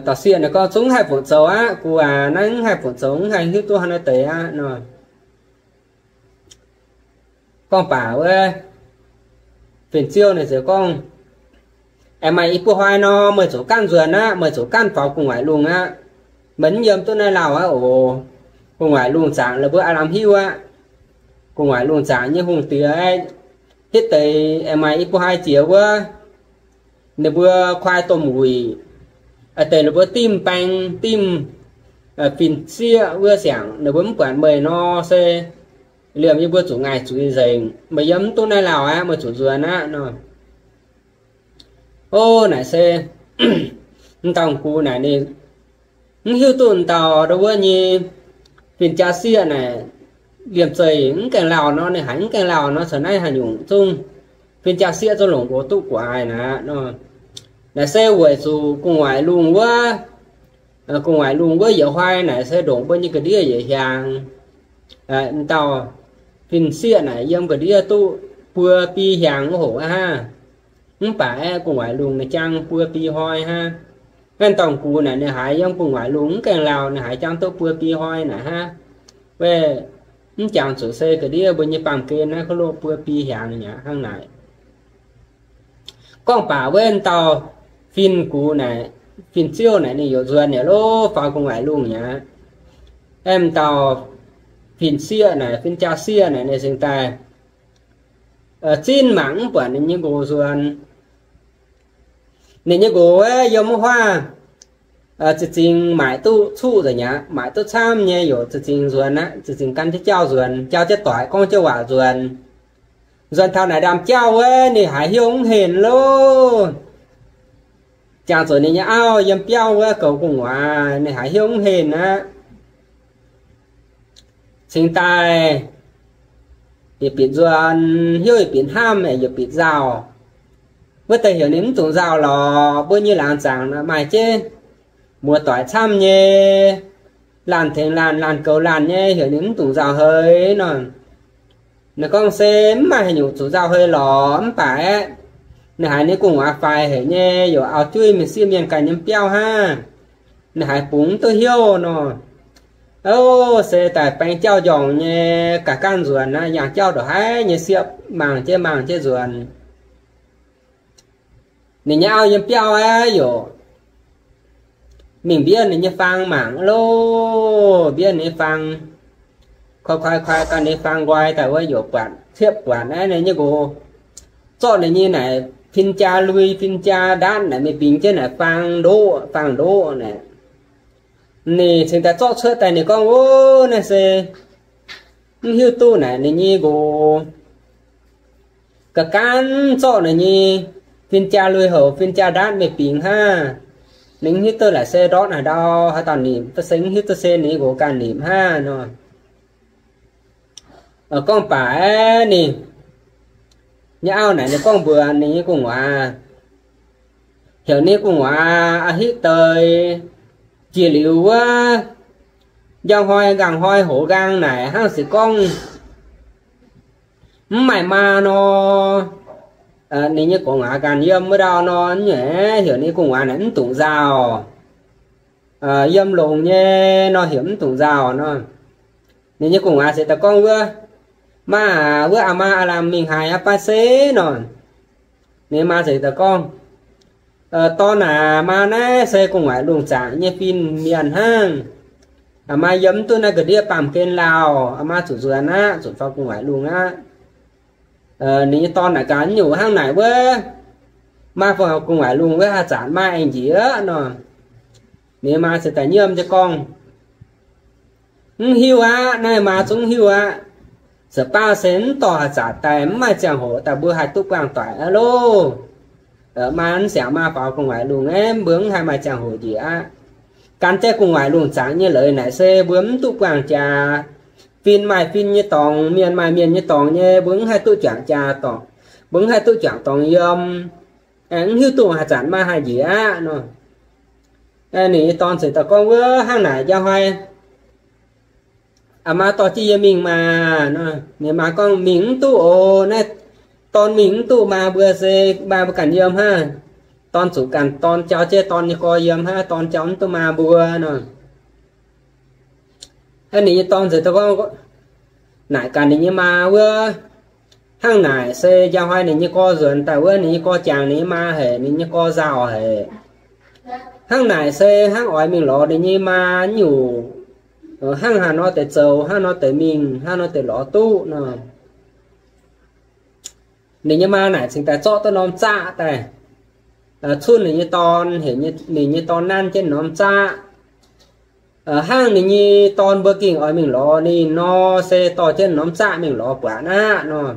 Dauh sieqv naaic gorngv, Zungv mv haih fu'zoux aqv, gux aac, naaiv mv haih fu'zoux, mv haih hiuv duqv hnangv nor deix aqv nor. Gorngv baac wuov, fin-ziouv ninh ziouc gorngv, Aengx maaih i buo hnoi nor, meih zuqc ganh nzuonx aqv, meih zuqc ganh faaux gu'nguaaic lungh aqv. Meih mv yiem duqv naaiv lauh aqv oc. Gu'nguaaic lungh zaangc la'buo aav lamh hiuv aqv. Gu'nguaaic lungh zaangc nyei hungh diex, hitv deix aengx maaih i buo hnoi jiex wuov, ninh mbuo kuaai domh wuic, deix ninh mbuo dimv baeng, dimv fin-sieqv wuov siangx, ninh mbuo mv buatc meih nor se liemh yie mbuo zuqc ngaih zuiz nzengc. Meih yiem mv duqv naaiv lauh aqv, meih zuqc nzuonx aqv nor. Ov, naaic se m'dauh gux naaic ninh mv hiuv duqv m'dauh ndau wuov nyei fin-jaa-sieqv naaic liemh zeih mv gaengh lauh nor, ninh haiz mv gaengh lauh nor, caux naaiv haaix nyungc zungv fin-jaa sieqv zungv longc nqox duqv guaax naaic. Naaic se weic zuqc gu'nguaaic lungh wuov, gu'nguaaic lungh wuov yietc hnoi naaic se ndongc mbuo nyei ga'ndiev yietc hiaangx. M'dauh fin-sieqv naaic yiem ga'ndiev duqv buo bi hiaangx hoc aqv hnangv. Mv baac aeqv, gu'nguaaic lungh naaic jang buo bi hnoi hnangv. Naaiv dorngx gux naaic ninh haiz yiem gu'nguaaic lungh mv gaengh lauh, ninh haiz jang duqv buo bi hnoi naaic hnangv. Weic mv jangx zuqc se ga'ndiev mbuo nyei baamh gen naaiv kov loh buo bi hiaangx aqv hnangv naaic. Gorngv baac wuov dauh fin-gux naaic, fin-ziouv naaic ninh yaac nzuonx yaac lov faaux gu'nguaaic lungh aqv. Aeqv, dauh fin-sieqv naaic, fin-jaa sieqv naaic ninh cingx daaih zinh mangc mv buatc ninh nyei nqox nzuonx. Ninh nyei nqox yiem wuov huaav za'gengh maaic duqv cuqv nzengc aqv, maaic duqv camv nyei, yaac za'gengh nzuonx aqv, za'gengh gan jienv jauv nzuonx, jauv jienv doic, gorngv jienv waac nzuonx. Nzuonx taux naaic ndaamv jauv wuov ninh haiz hnyouv mv henh loh. Jangx zuqc ninh nyei auv yiem biauv wuov goux gu'nguaaz, ninh haiz hnyouv mv henh aqv. Cingx daaih yietc bieqc nzuonx, hnyouv yietc bieqc hnamv, yietc bieqc nzauh. Wuov deix heuc ninh mv dungx nzauh lorqc, mbuo nyei laangz zaangc maaih jienv muoz-doic camv nyei, laanh tengx laanh, laanh goux laanh nyei, heuc ninh mv dungx nzauh heix nor. Ninh gorngv se mv maaih haaix nyungc zuqc nzauh heix lorqc, mv baac aeqv, ninh haiz ninh gu'nguaaz faix haic nyei, yaac auv-jueiv mingh sieqv mienh ganh yiem biauv hnangv. Ninh haiz bungx mv duqv hnyouv nor. Ov, se daaih baeng jauv njorngc nyei, ga'ganv nzuonx aqv, yangh jauv ndongc haaix nyei sieqv mangc jienv mangc jienv nzuonx. Ninh nyei auv yiem biauv aqv, yaac mingh mbiev ninh nyei fang mangc loh. Mbiev ninh nyei fang, koi koi koi ganh ninh nyei fang nqoi daaih wuov, yaac buatc, ciepv buatc aqv, ninh nyei nqox zorqv ninh nyei naaic fin-jaa lui, fin-jaa ndaatv naaic mingh bingx jienv naaic fang ndoqv, fang ndoqv naaic. Ninh cingx daaih zorqv cuotv daaih, ninh gorngv, Ov, naaiv se mv hiuv duqv naaic ninh nyei nqox ga'ganv zorqv ninh nyei fin-jaa lui houc fin-jaa ndaatv mingh bingx hnangv. Ninh mv hiuv duqv naaic se ndortv haaix ndau, haaix dauh nimc, se mv hiuv duqv se ninh nyei nqox ganh nimc hnangv nor. Gorngv baac aeqv, ninh nyei auv naaic ninh gorngv mbuox ninh nyei gu'nguaaz, heuc ninh gu'nguaaz a'hitv deix jiex liuz wuov njang hnoi, nqaang hnoi, hoz nqaang naaic hnangv se gorngv mv maaih maa nor, ninh nyei gu'nguaaz ganh yiem wuov ndau nor, heuc ninh gu'nguaaz naaic mv dungx nzauh. Yiem longx nyei nor heuc mv dungx nzauh nor. Ninh nyei gu'nguaaz se daaih gorngv wuov, Maa aac, wuov aa maa aav lamh mingh haaix aqv, baav se nor. Ninh maa se daaih gorngv, Dorn aac, maa naaiv se gu'nguaaic lungh zaangc nyei fin-mienh hnangv. Aa maa yiem mv duqv naaiv ga'ndiev baamh gen lauh. Aa maa zuqc nzuonx aqv, zuqc faaux gu'nguaaic lungh aqv. Ninh nyei dorn naaic gaax, Nyungc hnangv naaic wuov, maa faaux gu'nguaaic lungh wuov, haaix zanc maa aengx njiec nor? Ninh maa se daaih nyiemv jienv gorngv, Mv hiuv aqv. Naaiv maa zungv mv hiuv aqv. Za'baav se mv dorh haaix zanc daaih, mv maaih ziangh hoc daaih mbuo haih duqv buangh doic aqv loh. Maa mv siangx maa faaux gu'nguaaic lungh aeqv, mbuo mv haih maaih ziangh hoc njiec aqv. Gan jienv gu'nguaaic lungh zaangc nyei leiz naaic se mbuo mv duqv buangh jaax. Fin maaih fin nyei dorngx, mienh maaih mienh nyei dorngx nyei, mbuo mv haih duqv juangc jaax dorngx, mbuo mv haih duqv juangc dorngx yiem. Mv hiuv duqv haaix zanc maa haih njiec aqv nor. Ninh nyei dorn ziouc daaih gorngv, Wuov hnangv naaic njang hnoi aa maa dorh jienv yie mingh maah. Ninh maa gorngv, Mingh mv duqv oc. Naaiv dorn mingh mv duqv maa mbuo, se maa mbuo ganh yiem hnangv. Dorn zuqc ganh dorn jauv jienv dorn nyei gorx yiem hnangv, dorn jauv mv duqv maa mbuo nor. Ninh nyei dorn ziouc daaih gorngv, naaic gaax ninh nyei maa wuov, Hnangv naaic se njang hnoi ninh nyei gorx nzuonx daaih wuov, ninh nyei gorx jangx ninh nyei maa haic, ninh nyei gorx nzauh haic. Hnangv naaic se hnangv oix mingh lorz ninh nyei maa nyungc, hnangv haaix nor deix zoux, hnangv nor deix mingh, hnangv nor deix lorz duqv nor. Ninh nyei maa naaic cingx daaih zorqv duqv norm zaqv daaih, cuotv ninh nyei dorn, heuc ninh nyei dorn nanv jienv norm zaqv. Hnangv ninh nyei dorn mbuo gengh oix mingh lorz ninh nor, se dorh jienv norm zaqv mingh lorz buatc aqv nor.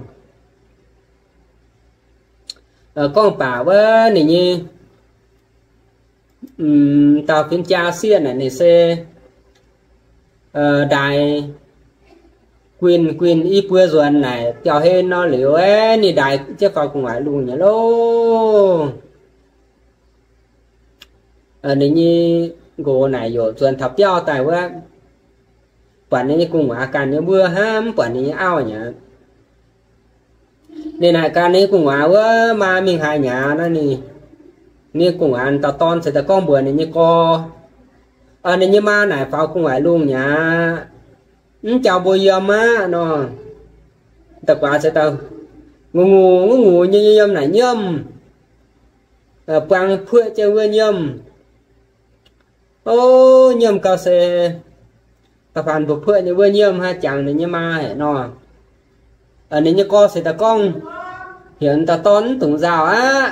Gorngv baac wuov ninh nyei dauh fin-jaa sieqv naaic ninh se ndaix guinh guinh i buo nzuonx naaic biauv-hlen nor liuz, ninh ndaix jienv faaux gu'nguaaic lungh nyei loh. Ninh nyei nqox naaic youc nzuonx taux biauv daaih wuov, buatc ninh nyei gu'nguaaz ganh nyei wuov hnangv, mv buatc ninh nyei auv nyei aqv. Ninh naaic ganh ninh nyei gu'nguaaz wuov, Maa, mingh haaix nyei aqv? Naaiv ninh, ninh nyei gu'nguaaz dauh dorn ceix daaih gorngv mbuox ninh nyei gorx, Ninh nyei maa naaic faaux gu'nguaaic lungh nyei aqv, mv jauv mbuo yiem aqv nor. Da'guaax ceix daaih ngungh ngungh ngungh ngungh nyei yiem naaic nyiemv, buang puoqv jienv wuov nyiemv. O, nyiemv gau se da'faanh mbuo puoqv nyei wuov nyiemv hnangv, jangx ninh nyei maa haic nor. Ninh nyei gorx ceix daaih gorngv, heuc dauh dorn mv dungx nzauh aqv.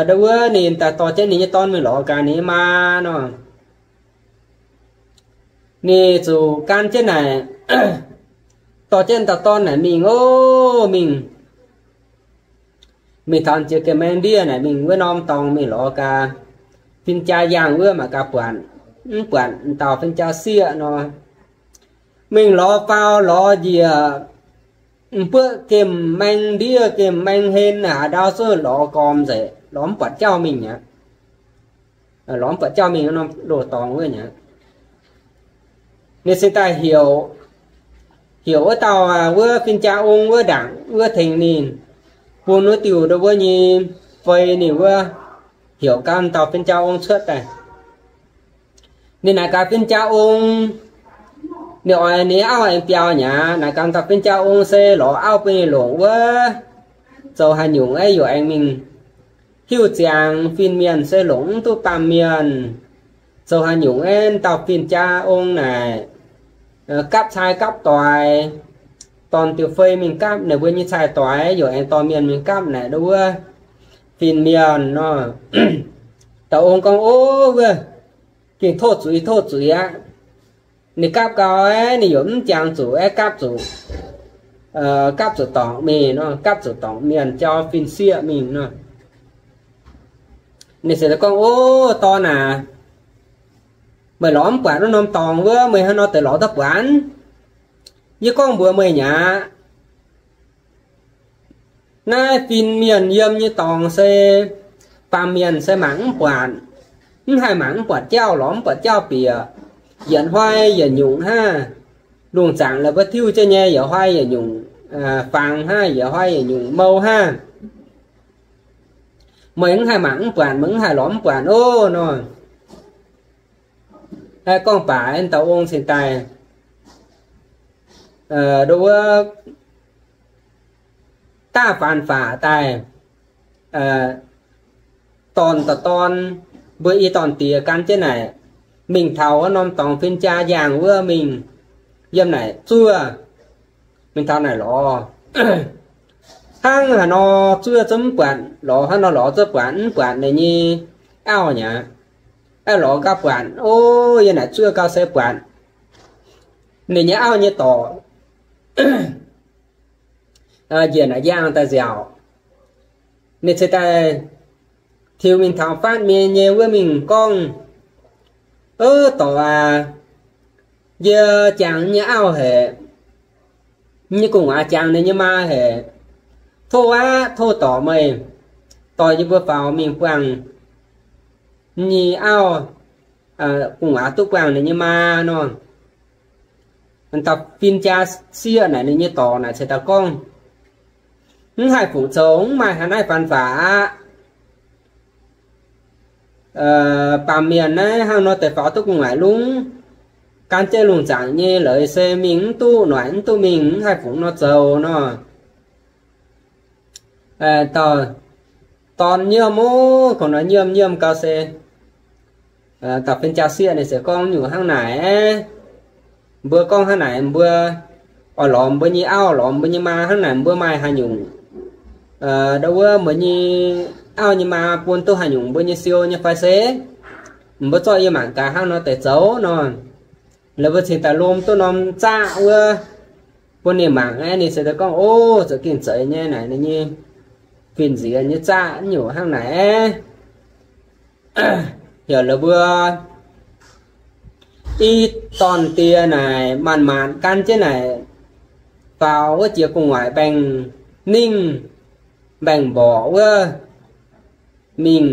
Ndo wuov ninh daaih dorh jienv ninh nyei dorn mingh lorz gaax ninh nyei maa nor. Ninh zuqc gan jienv naaic, dorh jienv dauh dorn naaic mingh, o, mingh, mingh taux jiex gemh maeng ndiev naaic mingh wuov norm dorngx mingh lorz gaax fin-jaa yaangh wuov mangc gaax buatc, mv buatc dauh fin-jaa sieqv nor. Mingh lorz faaux lorz njiec, m'buoqv gemh maeng ndiev gemh maeng hlen haaix ndau zungv lorz gormx nzengc, lorz mv buatc jauv mingh aqv. Lorz mv buatc jauv mingh norm loz-dorngx wuov aqv. Ninh cingx daaih heuc, heuc wuov dauh wuov fin-jaa ong wuov ndaangc wuov tengx ninh, bun wuov diuh ndo wuov nyei fei ninh wuov, heuc ganh dauh fin-jaa ong cuotv daaih. Ninh naaic gaax fin-jaa ong, ninh oix ninh auv aengx biaux nyei aqv. Naaic gaax dauh fin-jaa ong se lorz auv bun ninh longc wuov, zoux haaix nyungc aeqv, yaac aengx mingh hiuv ziangx fin-mienh se longc mv duqv baamh mienh. Zoux haaix nyungc aeqv, dauh fin-jaa ong naaic gapv cai gapv doix, dorn diuh fei mingh gapv naaic mbuo nyei cai doix, yaac aengx dorh mienh mingh gapv naaic ndo wuov fin-mienh nor. Dauh ong gorngv, O, wuov, gengh tov zuiz, tov zuiz aqv. Ninh gapv gau aeqv, ninh yaac mv jangx zuqc aeqv, gapv zuqc, gapv zuqc dorngc mingh nor, gapv zuqc dorngc mienh jauv fin-sieqv mingh nor. Ninh se gorngv, O, dorn aac, meih lorz mv buatc wuov norm dorngx wuov, meih hnangv nor deix lorz duqv buatc? Yie gorngv mbuox meih nyei aqv, naaiv fin-mienh yiem nyei dorngx se baamh mienh se mangc mv buatc, mv haih mangc mv buatc jauv, lorz mv buatc jauv bieqc, yietc hnoi yietc nyungc hnangv. Lungh zaangc la'buo tiuv jienv nyei, yietc hnoi yietc nyungc fangx hnangv, yietc hnoi yietc nyungc mou hnangv. Meih mv haih mangc mv buatc, meih mv haih lorz mv buatc oc nor. Gorngv baac dauh ong cingx daaih ndo wuov daav faanx-faqc daaih, dorn dauh dorn, mbuo i dorn-diex gan jienv naaic, mingh taux wuov norm dorngx fin-jaa yaangh wuov mingh, yiem naaic zuov, mingh taux naaic lorz. Hnangv haaix nor zuov zungv mv buatc, lorz hnangv nor lorz zungv buatc, mv buatc ninh nyei auv nyei aqv. Lorz gau buatc, o, yiem naaic zuov gau se buatc ninh nyei auv nyei dorc njiec naaic yaangh daaih nziaauc. Ninh cingx daaih tiux mingh taux fatv mienh nyei wuov mingh gorngv, O, dorc aac, yie jangx nyei auv haic, nyei gu'nguaaz jangx ninh nyei maa haic. Tov aqv, tov dorc meih dorh yie mbuo faaux mingh buangh nyei auv, gu'nguaaz duqv buangh ninh nyei maa nor. Dauh fin-jaa sieqv naaic ninh nyei dorc naaic cingx daaih gorngv, Mv haih fungc zoux, mv maaih haaix naaiv faanx-faqc aqv. Baamh mienh naaiv hnangv nor deix faaux duqv gu'nguaaic lungv, gan jienv lungh zaangc nyei leiz se mingh mv duqv, noic mv duqv mingh, mv haih fungc nor zoux nor. Dorn nyiemv ov, kungx nor nyiemv nyiemv gau se dauh fin-jaa sieqv ninh se gorngv nyungc hnangv naaic, mbuo gorngv hnangv naaic, mbuo oix lorz mbuo nyei auv, lorz mbuo nyei maa hnangv naaic, mbuo maaih haaix nyungc, ndo wuov mbuo nyei auv nyei maa bun duqv haaix nyungc mbuo nyei siou nyei fai se mbuo zorqv yie mangc gaax hnangv nor deix zoux nor. Laaix mbuo cingx daaih lomh duqv norm zaqv wuov bun ninh mangc aqv. Ninh se gorngv, O, zoux gengh zeiz nyei naaic, ninh nyei fin-nziex nyei zaqv nyungc hnangv naaic aqv. Heuc laaix mbuo I dorn-diex naaic maanc-maanc gan jienv naaic faaux wuov jiex gu'nguaaic mbaengx-ningh mbaengx-mborqc wuov mingh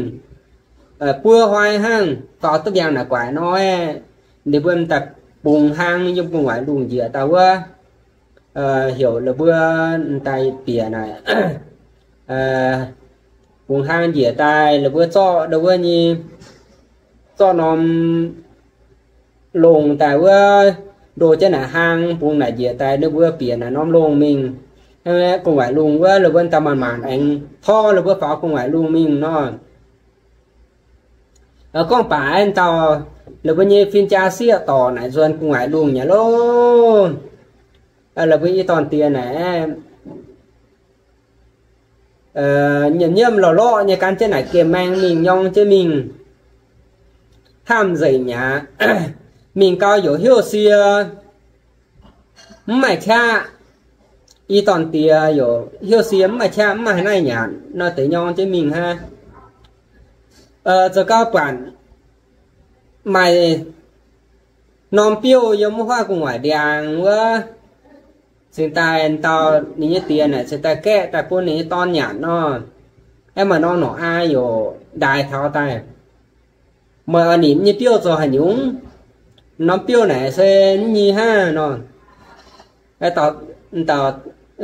buo hnoi hnangv, faaux duqv mbiaangx naaic guaaic nor, ninh mbuo daaih bungx hlang yiem gu'nguaaic lungh njiec daaih wuov, heuc la'buo daaih bieqc naaic, bungx hlang njiec daaih la'buo zorqv ndau wuov nyei, zorqv norm longh daaih wuov, ndo jienv naaic hlang bungx naaic njiec daaih ninh mbuo bieqc naaic norm longh mingh. Gu'nguaaic lungh wuov la'buo daaih maanc-maanc aengx tor la'buo faaux gu'nguaaic lungh mingh nor. Gorngv baac aeqv, dauh la'buo nyei fin-jaa sieqv dorc naaic nzuonx gu'nguaaic lungh nyei loh. La'buo i dorn-diex naaic nyiemc nyiemv lorqc lorqc nyei gan jienv naaic gemh maeng mingh nyorng jienv mingh, hnamv nzengc mi'aqv. Mingh gau youc heuc sie mv maaih qaqv. I dorn-diex youc heuc sie mv maaih qaqv, mv maaih haaix naaiv nyanc nor, deix nyorng jienv mingh hnangv. Zoux gau buatc maaih norm biouv yiem wuov huaav gu'nguaaic ndiangx wuov, cingx daaih dauh ninh nyei diex naaic cingx daaih gaeqv daaih bun ninh nyei dorn nyanc nor. Aeqv, maaih norm norqc aa youc ndaaix taux daaih, meih oix nimc nyei biouv zoux haaix nyungc? Norm biouv naaic se nyei hnangv nor. Dauh, dauh,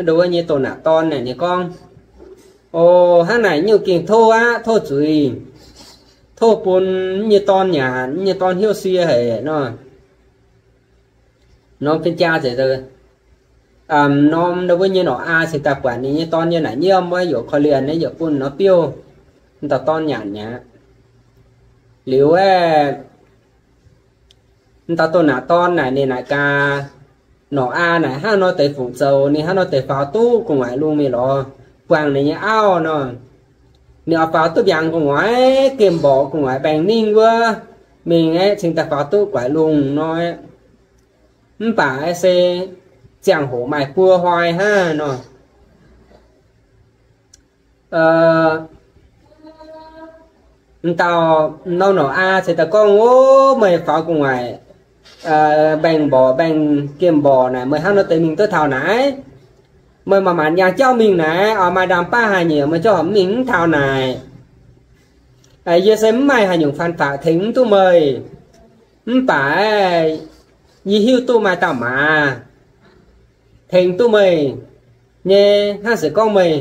ndo wuov nyei doh naaic dorn naaic ninh gorngv, O, hnangv naaic nyungc gengh tov aqv, tov zuiz, tov bun nyei dorn nyanc, nyei dorn heuc sie haic nor. Norm fin-jaa zeiz, norm ndo wuov nyei norqc aa cingx daaih buatc ninh nyei dorn yiem naaic nyiemv wuov, youc korv-lienh naaiv, youc bun norm biouv dauh dorn nyanc mi'aqv. Liuz aeqv, dauh doh naaic dorn naaic ninh naaic gaax, norqc aa naaic hnangv nor deix fungc zoux, ninh hnangv nor deix faaux duqv gu'nguaaic lungh mingh lorz buangh ninh nyei auv nor. Ninh oix faaux duqv mbiaangx gu'nguaaic, gemh mborqc gu'nguaaic mbaengx-ningh wuov mingh aeqv, cingx daaih faaux duqv gu'nguaaic lungh nor. Mv baac se ziangh hoc maaih buo hnoi hnangv nor. Dauh norm norqc aa cingx daaih gorngv, O, meih faaux gu'nguaaic mbaengx-mborqc mbaengx-gemh mborqc naaic, meih hnangv nor deix mingh duqv taux naaic? Meih maanc-maanc yangh jauv mingh naaic, oix maaih ndaamv-baav haaix nyungc meih jauv mv mingh mv taux naaic. Yie se mv maaih haaix nyungc faan faqc tengx mv duqv meih. Mv baac yie hiuv duqv maaih dauh maaz tengx duqv meih nyei. Hnangv se gorngv meih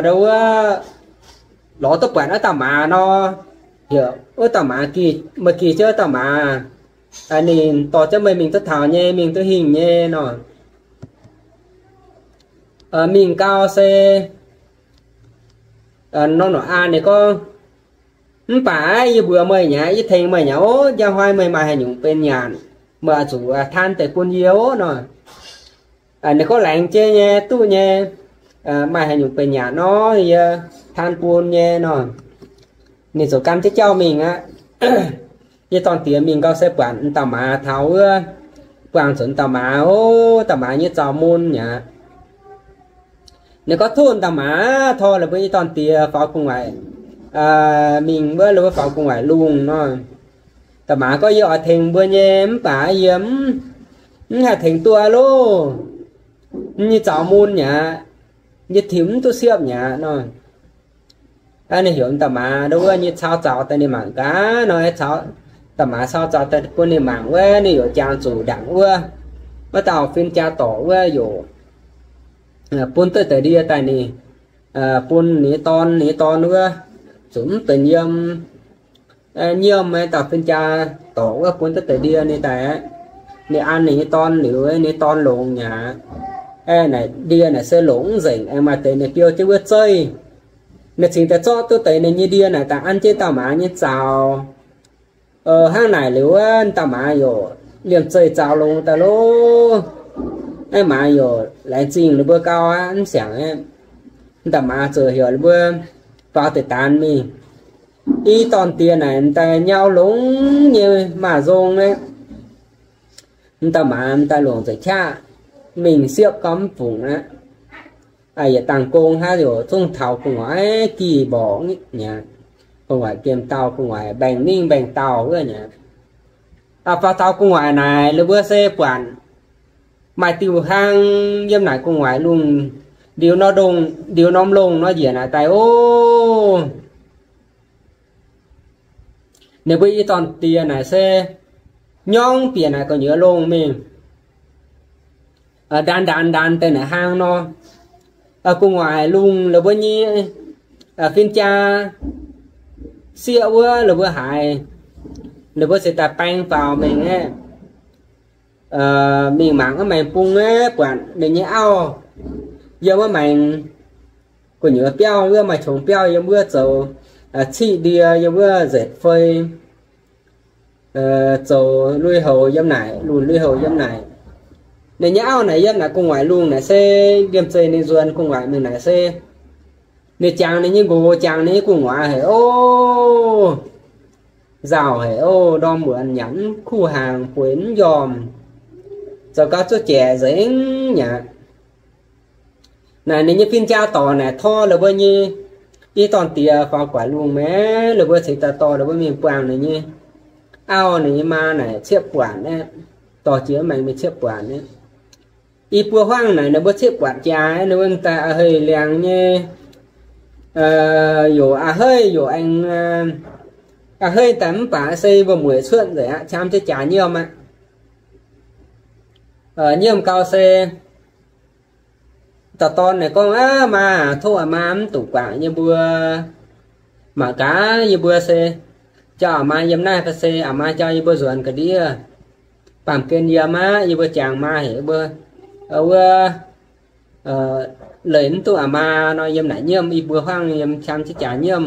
ndo wuov lorz duqv buatc wuov dauh maaz nor, heuc wuov dauh maaz, meih gih jienv wuov dauh maaz, ninh dorh jienv meih mingh duqv taux nyei, mingh duqv hingh nyei nor. Mingh gau se norm norqc aa ninh gorngv, Mv baac yie mbuox meih nyei aqv, yie tengx meih nyei aqv. Ov, njang hnoi meih maaih haaix nyungc benx nyanc, meih oix zuqc taan deix bun yie ov nor. Ninh gorngv, Laengz jienv nyei, duqv nyei. Maaih haaix nyungc benx nyanc nor, yie taan bun nyei nor. Ninh ziouc gan jienv jauv mingh aqv. Yie dorn diex mingh gau se buatc m'dauh maaz taux wuov, buangh zuqc m'dauh maaz, ov, dauh maaz nyei zaux mun mi'aqv. Ninh gorngv, Tov m'dauh maaz tor la'buo yie dorn diex faaux gu'nguaaic mingh wuov, la'buo faaux gu'nguaaic lungh nor. Dauh maaz gorngv, Yie oix tengx mbuo nyei, mv baac yie mv haih tengx duqv loh. M'nyei zaux mun mi'aqv. Yie timx mv duqv siepv mi'aqv nor. Ninh heuc m'dauh maaz ndo wuov nyei cau zaux daaih ninh mangc gaax nor. Dauh maaz cau zaux daaih bun ninh mangc wuov, ninh yaac jangx zuqc ndaangc wuov, wuov dauh fin-jaa dorc wuov yaac bun duqv deix ndie daaih ninh, bun ninh nyei dorn, ninh nyei dorn wuov zuqc mv benx yiem. Nyiemv, dauh fin-jaa dorc wuov bun duqv deix ndie ninh daaih aqv. Ninh an ninh nyei dorn liuz, ninh nyei dorn longx mi'aqv. Naaic ndie naaic se longx mv nzengc, aengx maaih deix ninh biou jienv wuov zeiv. Ninh cingx daaih zorqv duqv deix ninh nyei ndie naaic daaih an jienv dauh maaz nyei zaux. Hnangv naaic liuz wuov, dauh maaz yaac liemh zeih zaux longx daaih loh. Naaiv maaz yaac laengz zingh ninh mbuo gau aqv, mv siangx aqv. Dauh maaz ziouc heuc ninh mbuo faaux deix daanx mingh. I dorn diex naaic m'daaih nyau longx nyei maaz nzong aqv. M'dauh maaz m'daaih longc nzengc qaqv mingh siepv gau mv fungc aqv. Yietc dangh gong hnangv yaac zungv taux gu'nguaaic gih mborqc mi'aqv, gu'nguaaic gemh dauh, gu'nguaaic mbaengx-ningh mbaengx-dauh wuov mi'aqv. Faaux taux gu'nguaaic naaic, ninh mbuo se buatc maaih diuh hlaang yiem naaic gu'nguaaic lungh, ndiux norm longh, ndiux norm longh nor njiec naaic daaih oc. Ninh mbuo i dorn diex naaic se nyorngv bieqc naaic gu'nyuoz longh mingh, ndaanx ndaanx ndaanx deix naaic hlaang nor. Gu'nguaaic lungh la'buo nyei fin-jaa sieqv wuov la'buo haiz, ninh mbuo se daaih baeng faaux mengh aeqv, mingh mangc wuov maengx bung aeqv, buatc ninh nyei auv yiem wuov maengx gu'nyuoz biauv wuov, maaih qongx biauv yiem wuov zoux ciqv ndie, yiem wuov nzetc fei, zoux lui-houx yiem naaic, lunx lui-houx yiem naaic. Ninh nyei auv naaic yiem naaic gu'nguaaic lungh naaic se liemh zeih ninh nzuonx gu'nguaaic mingh naaic se ninh jangx ninh nyei nqox, jangx ninh nyei gu'nguaaic haic oc. Nzauh haic oc, ndorm muonz nyanc mv kuh, hnaangx bueix mv njormh, zoux gau zuqc jaeqc nzengc aqv. Naaic ninh nyei fin-jaa dorc naaic tor la'buo nyei i dorn diex faaux gu'nguaaic lungh maengx, la'buo cingx daaih dorh la'buo mingh buangh ninh nyei auv, ninh nyei maa naaic ciepv buatc aqv. Dorh jiex maengx mingh ciepv buatc aqv. I buo huaangv naaic ninh mbuo ciepv buatc jaax, ninh mbuo daaih a'heiv liangx nyei, yaac a'heiv yaac aengx a'heiv daaih mv baac se mbuo mueic cuotv nzengc aqv, qam jienv jaax nyiemv aqv. Nyiemv gau se dauh dorn naaic gorngv, Aav, maa, tov aa maa mv dungx guangc yie mbuo mangc gaax. Yie mbuo se jauv aa maa yiem naaiv fai se aa maa jauv yie mbuo nzuonx ga'ndiev. Baamh gen yiem aqv, yie mbuo jangx maa haic, yie mbuo wuov leih mv duqv aa maa nor yiem naaic nyiemv, i buo huaangv yiem qam jienv jaax nyiemv.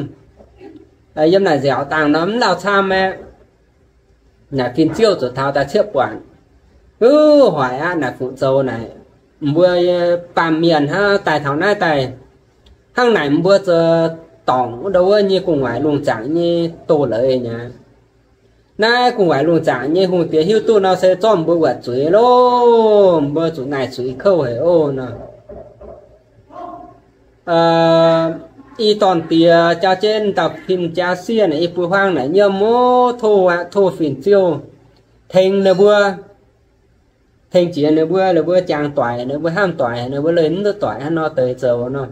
Yiem naaic nziaauc dangh nor mv lauh camv aqv. Naaic fin-ziouv zuqc taux daaih ciepv buatc, Uv, hoic aqv, naaic fuqv zoux naaic, mbuo baamh mienh hnangv daaih taux naaiv daaih, hnangv naaic mbuo zoux dorngc ndau wuov nyei gu'nguaaic lungh zaangc nyei doz-leiz nyei. Naaiv gu'nguaaic lungh zaangc nyei hungh diex hiuv duqv nor se zorqv mbuo wuotc zuiz loh, mbuo zuqc naaic zuiz kouv haic oc nor. I dorn diex jaa jienv dauh fin-jaa sieqv naaic i buo huaangv naaic nyiemv oc, tov aqv, tov fin-ziouv tengx ninh mbuo, tengx jiex ninh mbuo, ninh mbuo jangx doic, ninh mbuo hnamv doic, ninh mbuo leih mv duqv doic hnangv nor deix zoux nor.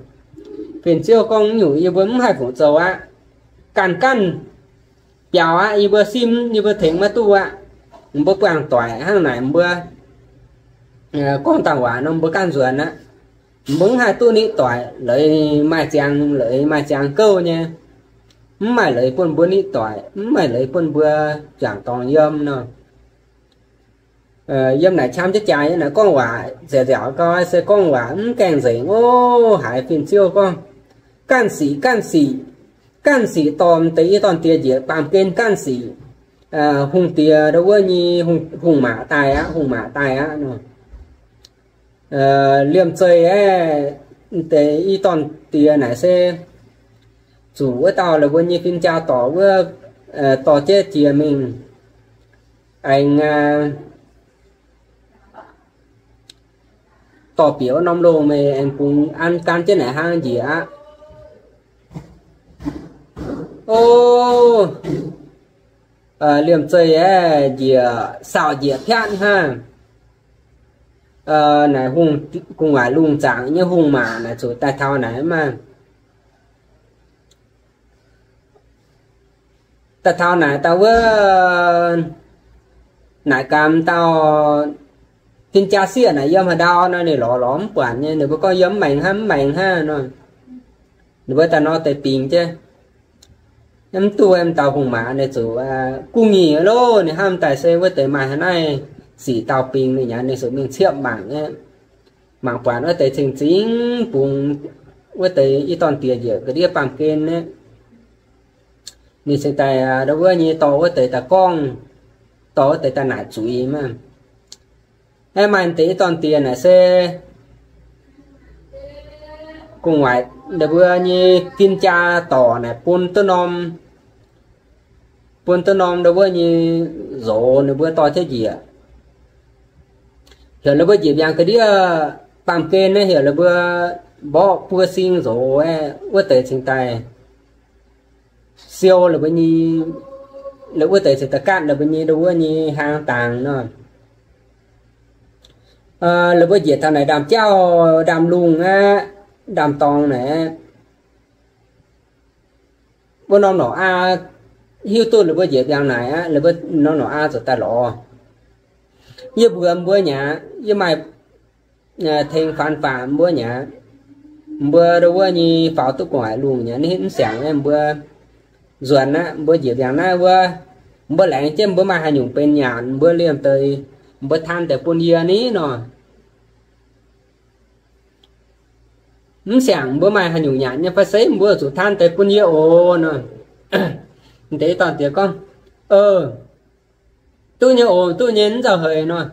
Fin-ziouv gorngv, Nyungc yie mbuo mv haih fuqv zoux aqv. Ganh ganh biaux aqv, yie mbuo simv, yie mbuo tengx maiv duqv aqv. Mbuo buangh doic hnangv naaic, mbuo gorngv dangh waac nor mbuo ganh nzuonx aqv. Mbuo mv haih duqv nitv doic, leiz maaih ziangx, leiz maaih ziangx gouv nyei. Mv maaih leiz bun mbuo nitv doic, mv maaih leiz bun mbuo juangc dorngx yiem nor. Yiem naaic qam jienv jaax yiem naaic gorngv waac nziaauc nziaauc gau se gorngv waac mv gaengh nzengc oc. Haiz fin-ziouv gorngv, Ganh sic, ganh sic, ganh sic dorh deix i dorn diex njiec baamh gen ganh sic. Hungh diex ndau wuov nyei hungh maac daaih aqv, hungh maac daaih aqv nor. Liemh zeih aeqv, deix i dorn diex naaic se zuqc wuov dauh la'buo nyei fin-jaa dorc wuov dorh jeiv jiex mingh aengx dorh bieqc wuov norm longh meih aengx bungx an gan jienv naaic hnangv njiec aqv. O, liemh zeih aeqv, njiec saauc njiec piatv hnangv. Naaic hungh gu'nguaaic lungh zaangc nyei hungh maac naaic zuqc daaih taux naaic maah. Daaih taux naaic dauh wuov naaic gaamx dauh fin-jaa sieqv naaic yiem haaix ndau nor ninh lorz lorz mv buatc nyei. Ninh mbuo gorngv yiem mv maengx hnangv, mv maengx hnangv nor. Ninh mbuo daaih nor deix bingx jienv, mv duqv, mv dauh hungh maac ninh zuqc guv nyic loh. Ninh hnamv daaih se wuov deix maaih haaix naaiv sic dauh bingx ninh nyanc, ninh zuqc mingh ciepv mangc aqv. Mangc buatc wuov deix cing-cingx bungx wuov deix i dorn diex njiec ga'ndiev baamh gen aqv. Ninh cingx daaih ndau wuov nyei dorh wuov deix daaih gorngv, dorh wuov deix daaih naaic zuiz maah. Aeqv, maaih deix i dorn diex naaic se gu'nguaaic ndau wuov nyei fin-jaa dorc naaic bun duqv norm, bun duqv norm ndau wuov nyei nzox ninh mbuo dorh jienv njiec. Heuc ninh mbuo njiec mbiaangx ga'ndiev baamh gen naaiv, heuc ninh mbuo mborqv buo sing nzox aeqv, wuov deix cingx daaih siou ninh mbuo nyei la'wuov deix ziouc da'gatv la'mbuo nyei ndau wuov nyei hlang dangx nor. La'mbuo njiec taux naaic ndaamv-jauv, ndaamv-lungh aqv, ndaamv-dorngx naaic, wuov norm norqc aa, hiuv duqv la'mbuo njiec mbiaangx naaic aqv, la'mbuo norm norqc aa ziouc daaih lorz. Yie mbuox mbuo nyei aqv, yie maaih tengx faanx-faanx mbuo nyei aqv. Mbuo ndau wuov nyei faaux duqv gu'nguaaic lungh nyei aqv, mv siangx mbuo nzuonx aqv, mbuo njiec mbiaangx naaiv wuov, mbuo laengz jienv mbuo maaih haaix nyungc benx nyanc, mbuo liemh deix mbuo taan deix bun yie ni nor. Mv siangx mbuo maaih haaix nyungc nyanc nyei fai se mbuo zuqc taan deix bun yie oc nor. Deix i dorn diex gorngv, duqv nyei oc, duqv nyei, mv nzauh heix nor.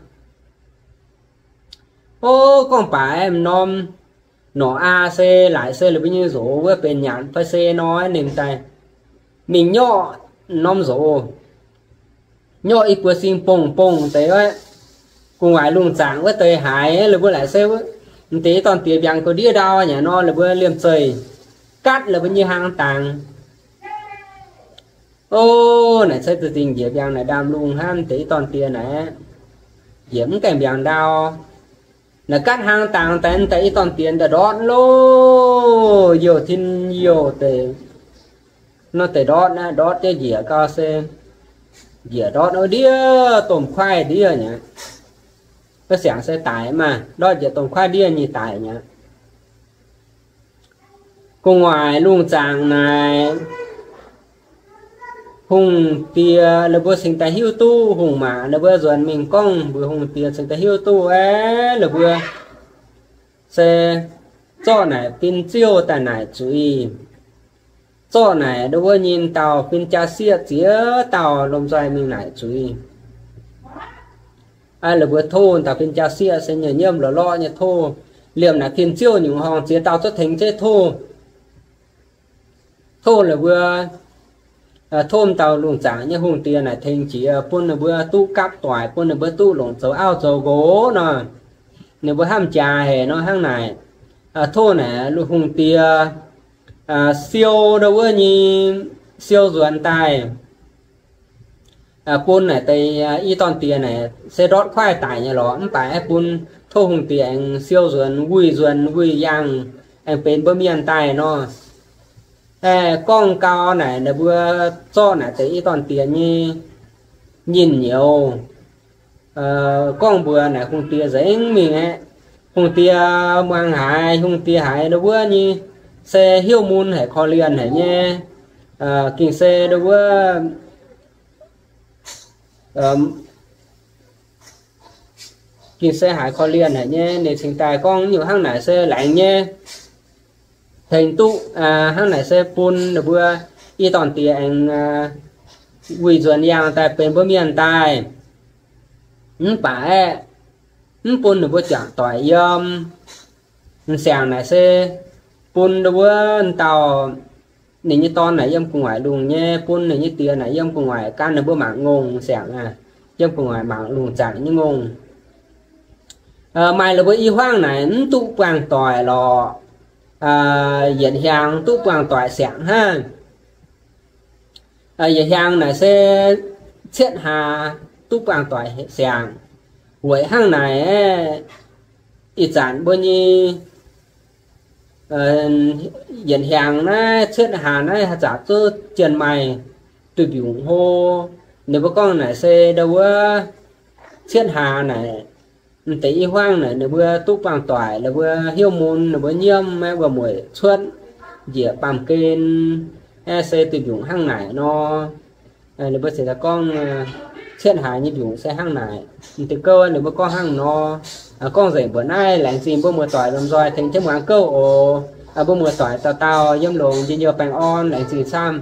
O, gorngv baac m'norm norqc aa se laaic se la'mbuo nyei nzox wuov benx nyanc fai se nor, ninh daaih mingh nyorqv m'norm nzox, nyorqv i buo sing bongh bongh deix gu'nguaaic lungh zaangc wuov deix haaix, la'mbuo laaic se m'deix i dorn diex mbiaangx ga'ndiev ndau nyei nor, la'mbuo liemh zeih gatv la'mbuo nyei hlang dangx. O, naaic se za'gengh njiec mbiaangx naaic ndaamv-lungh hnangv, m'deix i dorn diex naaic njiec mv gaengh mbiaangx ndau. Naaic gatv hlang dangx daaih, daaih i dorn diex daaih ndortv loh, youh tin youh deix, nor deix ndortv aqv, ndortv jienv njiec gau se njiec ndortv ndiev domh kuaaiv ndiev nyei aqv. Wuov siangx se daic maah, ndortv njiec domh kuaaiv ndiev nyei daic nyei aqv. Gu'nguaaic lungh zaangc naaic, hungh diex ninh mbuo cingx daaih hiuv duqv, hungh maac ninh mbuo nzuonx mingh gorngv mbuox hungh diex cingx daaih hiuv duqv aeqv, ninh mbuo se zorqv naaic fin-ziouv daaih naaic zuiz. Zorqv naaic ndau wuov nyei dauh fin-jaa-sieqv ziex dauh lomh nzoih mingh naaic zuiz. Ninh mbuo tov dauh fin-jaa-sieqv se nyei nyiemv lorqc lorqc nyei tov, liemh naaic fin-ziouv nyungc horngh ziex dauh cuotv tengx jienv tov. Tov ninh mbuo, tov m'dauh lungh zaangc nyei hungh diex naaic tengx jiex bun ninh mbuo duqv gapv doic, bun ninh mbuo duqv longc zoux auv zoux nqox nor. Ninh mbuo hnamv jaax haic nor hnangv naaic. Tov naaic hungh diex siou ndau wuov nyei, siou nzuonx daaih bun naaic deix i dorn diex naaic se ndortv kuaaiv daic nyei lorqc, mv baac aeqv bun tov hungh diex aengx siou nzuonx, wuih nzuonx, wuih yangh, aengx benx mbuo mienh daaih nor. Aeqv, gorngv gau naaic ninh mbuo zorqv naaic deix i dorn diex nyei nyinh nyouz gorngv mbuox naaic hungh diex nzengc mingh aeqv, hungh diex muangx haiz, hungh diex haiz ndau wuov nyei se hnyouv mun haic, korv-lienh haic nyei, gengh se ndau wuov gengh se haiz korv-lienh haic nyei, ninh cingx daaih gorngv nyungc hnangv naaic se laengz nyei, tengx duqv hnangv naaic se bun ninh mbuo i dorn diex aengx wuih nzuonx yangh daaih benx mbuo mienh daaih. Mv baac aeqv, mv bun ninh mbuo juangc doic yiem. M'siangx naaic se bun ndau wuov dauh ninh nyei dorn naaic yiem gu'nguaaic lungh nyei, bun ninh nyei diex naaic yiem gu'nguaaic gan ninh mbuo mangc ngongh. M'siangx aah, yiem gu'nguaaic mangc lungh zaangc nyei ngongh. Maaih ninh mbuo i hmuangv naaic mv duqv buangh doic lorqc, yietc hiaangx duqv buangh doic siangx hnangv. Yietc hiaangx naaic se cietv hlaax duqv buangh doic siangx. Weic hnangv naaic, ih zanc mbuo nyei yietc hiaangx naaiv cietv hlaax naaiv haaix zanc zungv jien maaih duih mbiungc hlo. Ninh mbuo gorngv naaic se ndau wuov cietv hlaax naaic, m'deix i hmuangv naaic ninh mbuo duqv buangh doic, ninh mbuo hnyouv mun, ninh mbuo nyiemv maiv wuom-mueic cuotv njiec baamh gen, aeqv, se duih mbiungc hnangv naaic nor. Ninh mbuo ziouc gorngv cietv hlaax nyei mbiungc se hnangv naaic. M'deix gouv ninh mbuo gorngv hnangv nor, gorngv nzengc mbuoqc naaiv. Laengz zingh mbuo muoz-doic lomh nzoih tengx jienv muangx gouv oc. Mbuo muoz-doic dauh dauh yiem longx njien-youh baengh orn, laengz zingh camv.